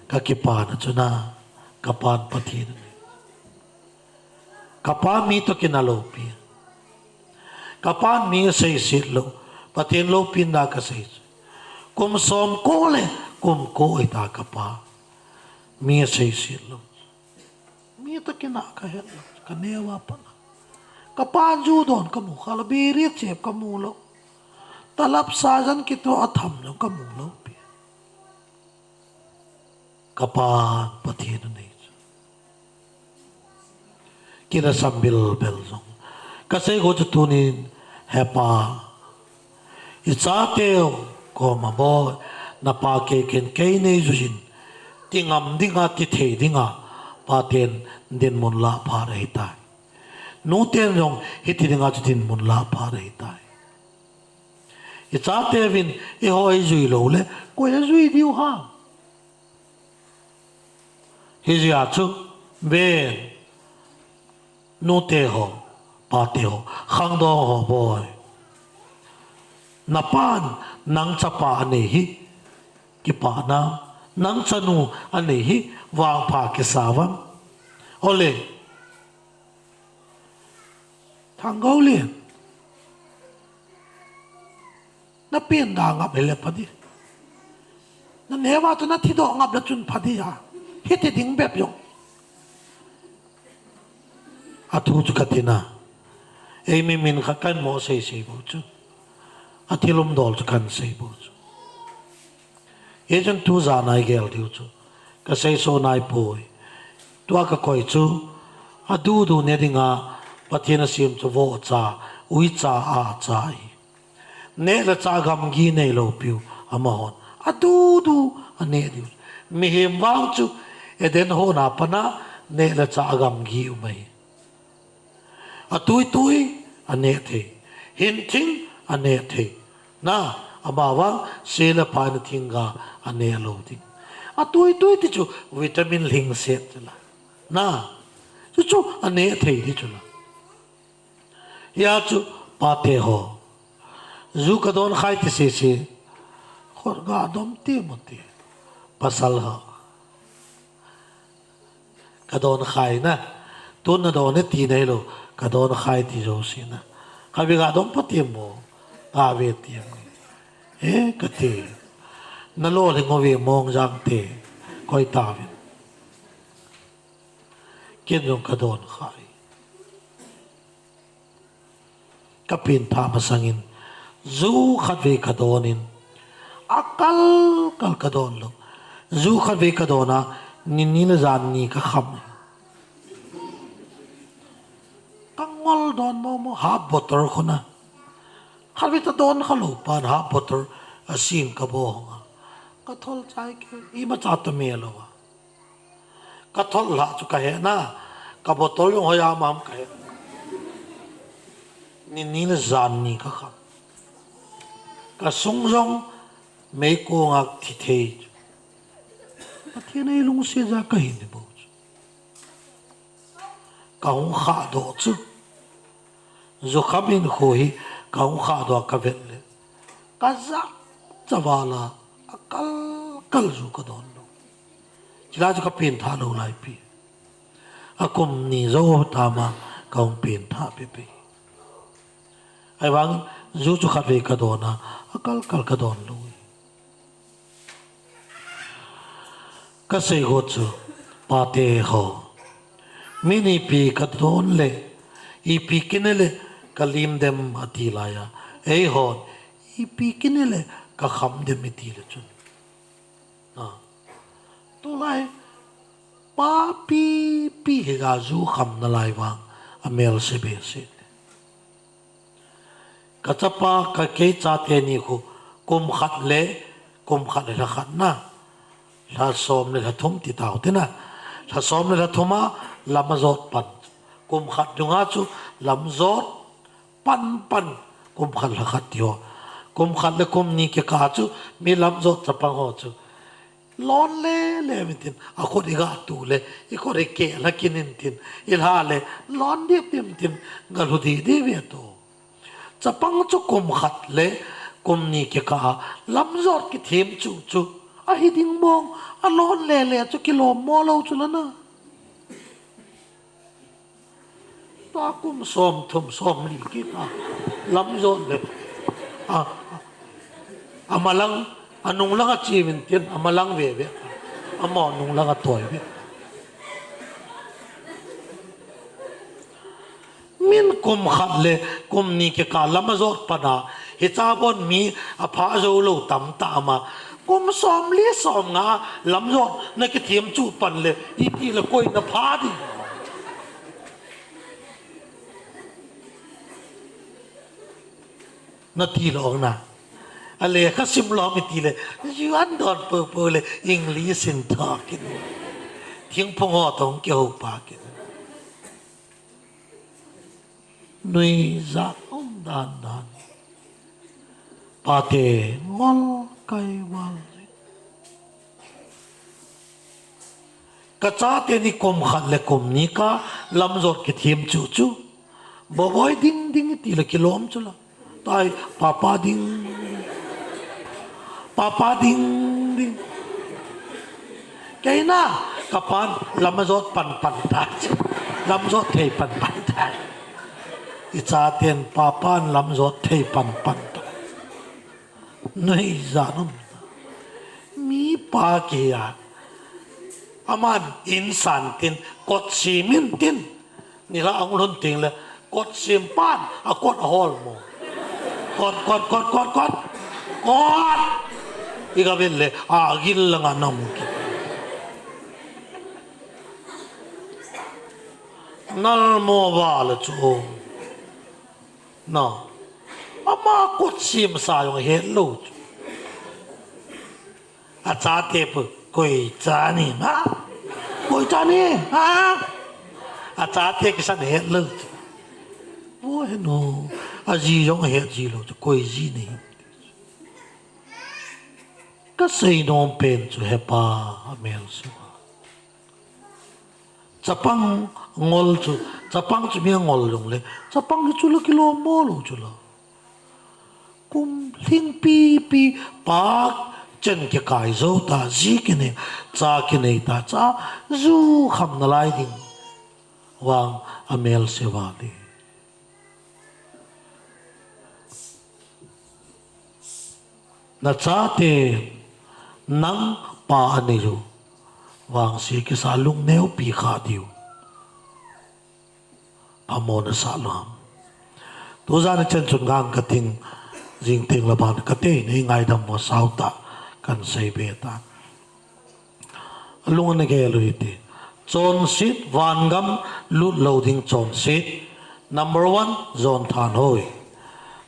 Kakipana chu na. Kapan Pathen anei. Kapan mi toh kinah loupi. Kapan mi aseiset lou. Pathen loupina kasei chu. Kum som ko le kum ko ahita kapa. Mi aseiset lou. Mi toh kinah kahet lou, kaneo a pat a. Kapan ju don kamu kha lou, biri chep kamu lou. Talap sajan kitoh a tham jong kamu lou pi. Kapan Pathen anei chu. Kilhasam bilbel jong. Kasei go chu tunin hepa. Ichateu koma boi, napa kei ken kei nei juijin, ti ngam dinga, ti thei dinga, paten dinmun lah phat ahitai. Nuten jong hiti dinga chu dinmun lah phat ahitai. Ichateuvin eiho eijui lou le, koi ajui diu ham? Hijeh a chu, ven, nute ho, pate ho, khangdong ho boi. Napan nang chapa anei hi, kipana, nang chanu anei hi, vangpha kisa vang. Ole, Thanggou le. Na pen da ngap le pha di. Na neo a chu na thi doh ngap le chun pha di a. Hiti ding bep jong. Athu chu kati na. Eimi min khat kahin mo sei sei bou chu. Athilum dol chu kahin sei bou chu. Hichun tu jan a igel diu chu. Kasei so nai poi. Tua kakoi chu. Adudu ne dinga. Pathen asem chu vohcha. Uicha acha ahi. Neh le chah gamgi neilou piu. Amahon. Adudu aneh diu. Mihem vang chu. Eden hon a pat a. Neh le chah agamgi um ahi. Atui tui aneh thei. Hin thing aneh thei. Na, amavang, se le pai na thingga aneh lou ding. Atui tui ti chu vitamin lhingset ti la. Na, chu chu aneh thei ti chu la. Hia chu pate ho. Ju kadon khai ti sese. Khut ga dom ti mo ti. Pasal ho. Kadon khai na. Tun nadon e ti nailou. Kadon khai ti jouse na. Khatvei ga dom pha ti mo. Tave ti mo. E, kati. Nalo le ngo ve mong jang te. Koi tave. Ken jong kadon khai. Kapen thah masangin, ju khatvei kadon in, akal kal kadon lou. Ju khatvei kadon a, ni ni le jan ni kakham. Kangol don mo mo, half bottle khun a. Khatvei ta don kha lou pan, half bottle asin kabol a. Kathol chai ke, imacha ta me lou a. Kathol lah chu kahe na, kabottle jong hoi a mam kahe. Ni ni le jan ni kakham. Kasung jong meikong a thi thei. Pathen eilungset ja kahi ni bou chu. Kahung khah doh chu. Jukham in khu hi kahung khah doh kavet le. Kajah chaval a akal kal ju kadon lou. Chila chu kapen thah lou laipi. Akum ni jou tama kahung pen thah pepe. Ahivang ju chu khatvei kadon a, akal kal kadon lou. Kasei ho chu, pate ho. Min ipi kadon le, ipi kine le, kalim dem ati laiya. Eihon, ipi kine le, kakham dem iti le chun. A. Tulai, papi, pi hi ga ju kham nalai vang, amel se be se. Kachapa, kakei chate ni khu, kum khat le, kum khat le lha khat na. Lha som le lha thum ti tau te na. Lha som le lha thum a, lam ajot pan. Kum khat dunga chu, lam jot pan pan. Kum khat lha khat ti ho. Kum khat le kum ni kikah chu, mi lam jot chapang ho chu. Lon le le min tin, akhut iga tu le, ikhut ikeh la kin in tin, ilha le, lon dip dim tin, galhu di di ve to. Chapang chu kum khat le kum ni kikah a lamjot kithem chu chu ahi ding mong, alon lele chu kilom mo lo chu lana. Ta kum som thum som li kikah lamjot le a, a, amalang, anung lang a chim in tin, amalang veve, ama nung lang a toi ve. Min kum khat le kum ni kikah lam ajot pan a, hicha bon mi apha jou lo tamtah ama. Kum som li som nga lamjot na kithem chu pan le, iti le koi na pha di. Na ti lo na. A lekha sim lo mi ti le, ju an don po po le, English in talk in. Thingphung ho tong kihou pa kin. Nuijat um dan dan. Pate ngol kai val. Ka chate ni kum khat le kum ni kah lamjot kithem chu chu. Boboi ding ding ti le kilom chu la. Tai, papa ding. Papa ding ding. Keina, kapan lamjot pan pan ta. Lamjot thei pan pan ta. I chaten papan lamjot thei pan pan ta. Nuijat um. Mi pa kei a. Aman insan tin, kot sim in tin. Nilhah ahung lhun teng le, kot sim pan, akot ahol mo. Kot, kot, kot, kot, kot. Kot! I gavil le, agil lang a nam ki. Nal mo va le chu. Na. Ama kot sim sa jong het lo chu. A chate pu, koi cha ni, ha? Koi cha ni, ha? A chate kisan het lo chu. Vo he no, a ji jong het ji lo chu, koi ji ni. Ka sei nom pen chu he pa, a mel su. Chapang ngol chu, chapang chu mi ngol jong le, chapang hi chu la kilom mo lo chu la. Kum lhing pi pi pak chen kikai jou ta, ji kinei, cha kinei ta, cha ju kham nalai ding. Vang a mel se va le. Na chate nang pa anei u. Vangse kisa lungneo pi kha diu. Phamona sa lo ham. Tujan a chen chun ngang ka ting, jing teng le ban ka te, nei ngaidam mo sao ta, kan sei be ta. Alung ana gel u hite. Chonset, vangam lut lo ding chonset. Number one, John Thanhoi.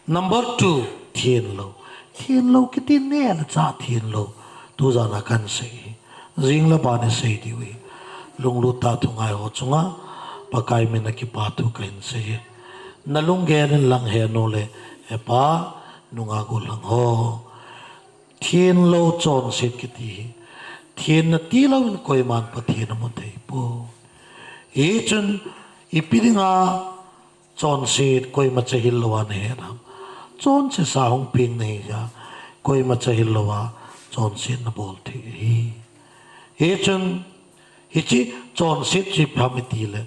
Number two, Thenlo. Thenlo kiti neh le chah Thenlo. Tujan a kan sei hi. Jing le ban i sei diu hi. Lunglut tah thungai ho chunga Pakai min a kipa thu kahin sei hi. Na lunggel in lang he nu le he pa, nungah gollhang ho. Thenlo chonset kiti hi. Thenna tilou in koiman Pathen amu thei poi. Hichun ipi dinga chonset koima chahil louva nahet ham. Chonse sa hung peng nahi jeh a koima chahil louva chonset nabol thei ahi. Hichun hiche chonset chu ipi ham itile,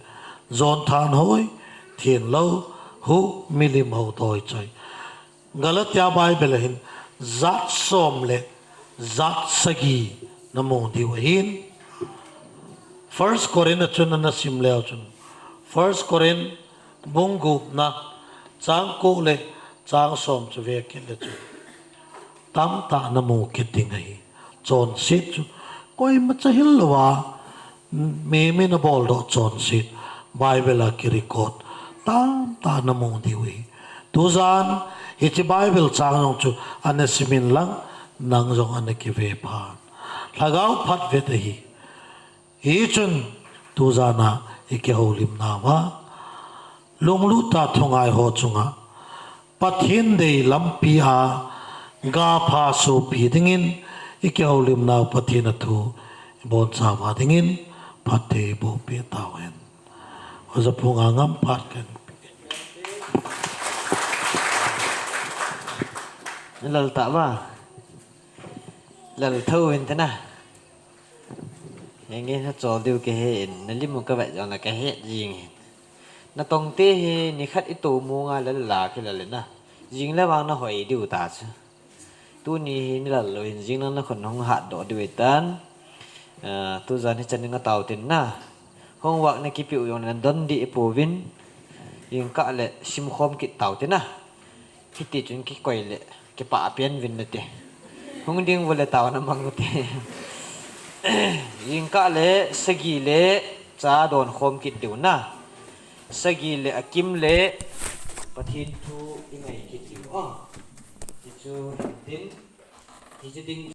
John Thanhoi, Thenlo, Hu, Milim, Hou, Doichoi. Galatia Bible a hin jat som le jat sagi namu diu ahin. First Corinth a chun ana sim leu chun, First Corinth bung gupna chang ko le chang som chu ve kit le chun tamtah namu kit ding ahi. Chonset chu koima chahil louva mi, mi nabol doh chonset Bible a kirecord tamtah namu diu ahi. Tujan hiche Bible chang jong chu ana sim in lang, nang jong ana kive phan. Lhagao phat vet ahi. Hichun tujan a ikihoulimnauva lunglut tah thungai ho chunga Pathen dei lampi a gapha sopi dingin ikihoulimnau Pathen a thu ibonchauva dingin phatthei eiboh peh tauhen. Oja Pu Ngangam phat kan pe. Nalal tah va. Lal tho hin te na. Henge nachol diu kahe in, nalim u kavet jongle kahet jing hin. Natong te hi nikhat itomo nga lal la kilal in na. Jing le vang nahoi diu ta chu. Tuni hi nilal lou hin jing lang nakhon hung hatdoh diu ahitan. Tujan hichan ding atao tin na. Homework nakipeh u jongle nadon deh pouvin. Jingkah le simkhom kit tao tin na. Hiti chun kikoi le kipah pen uvin nate. Hung ding ule tao namang ute. Jingkah le sagi le cha donkhom kit diu na. Sagi le akim le Pathen thu ingai kit diu a. Hichu hintin, hiche ding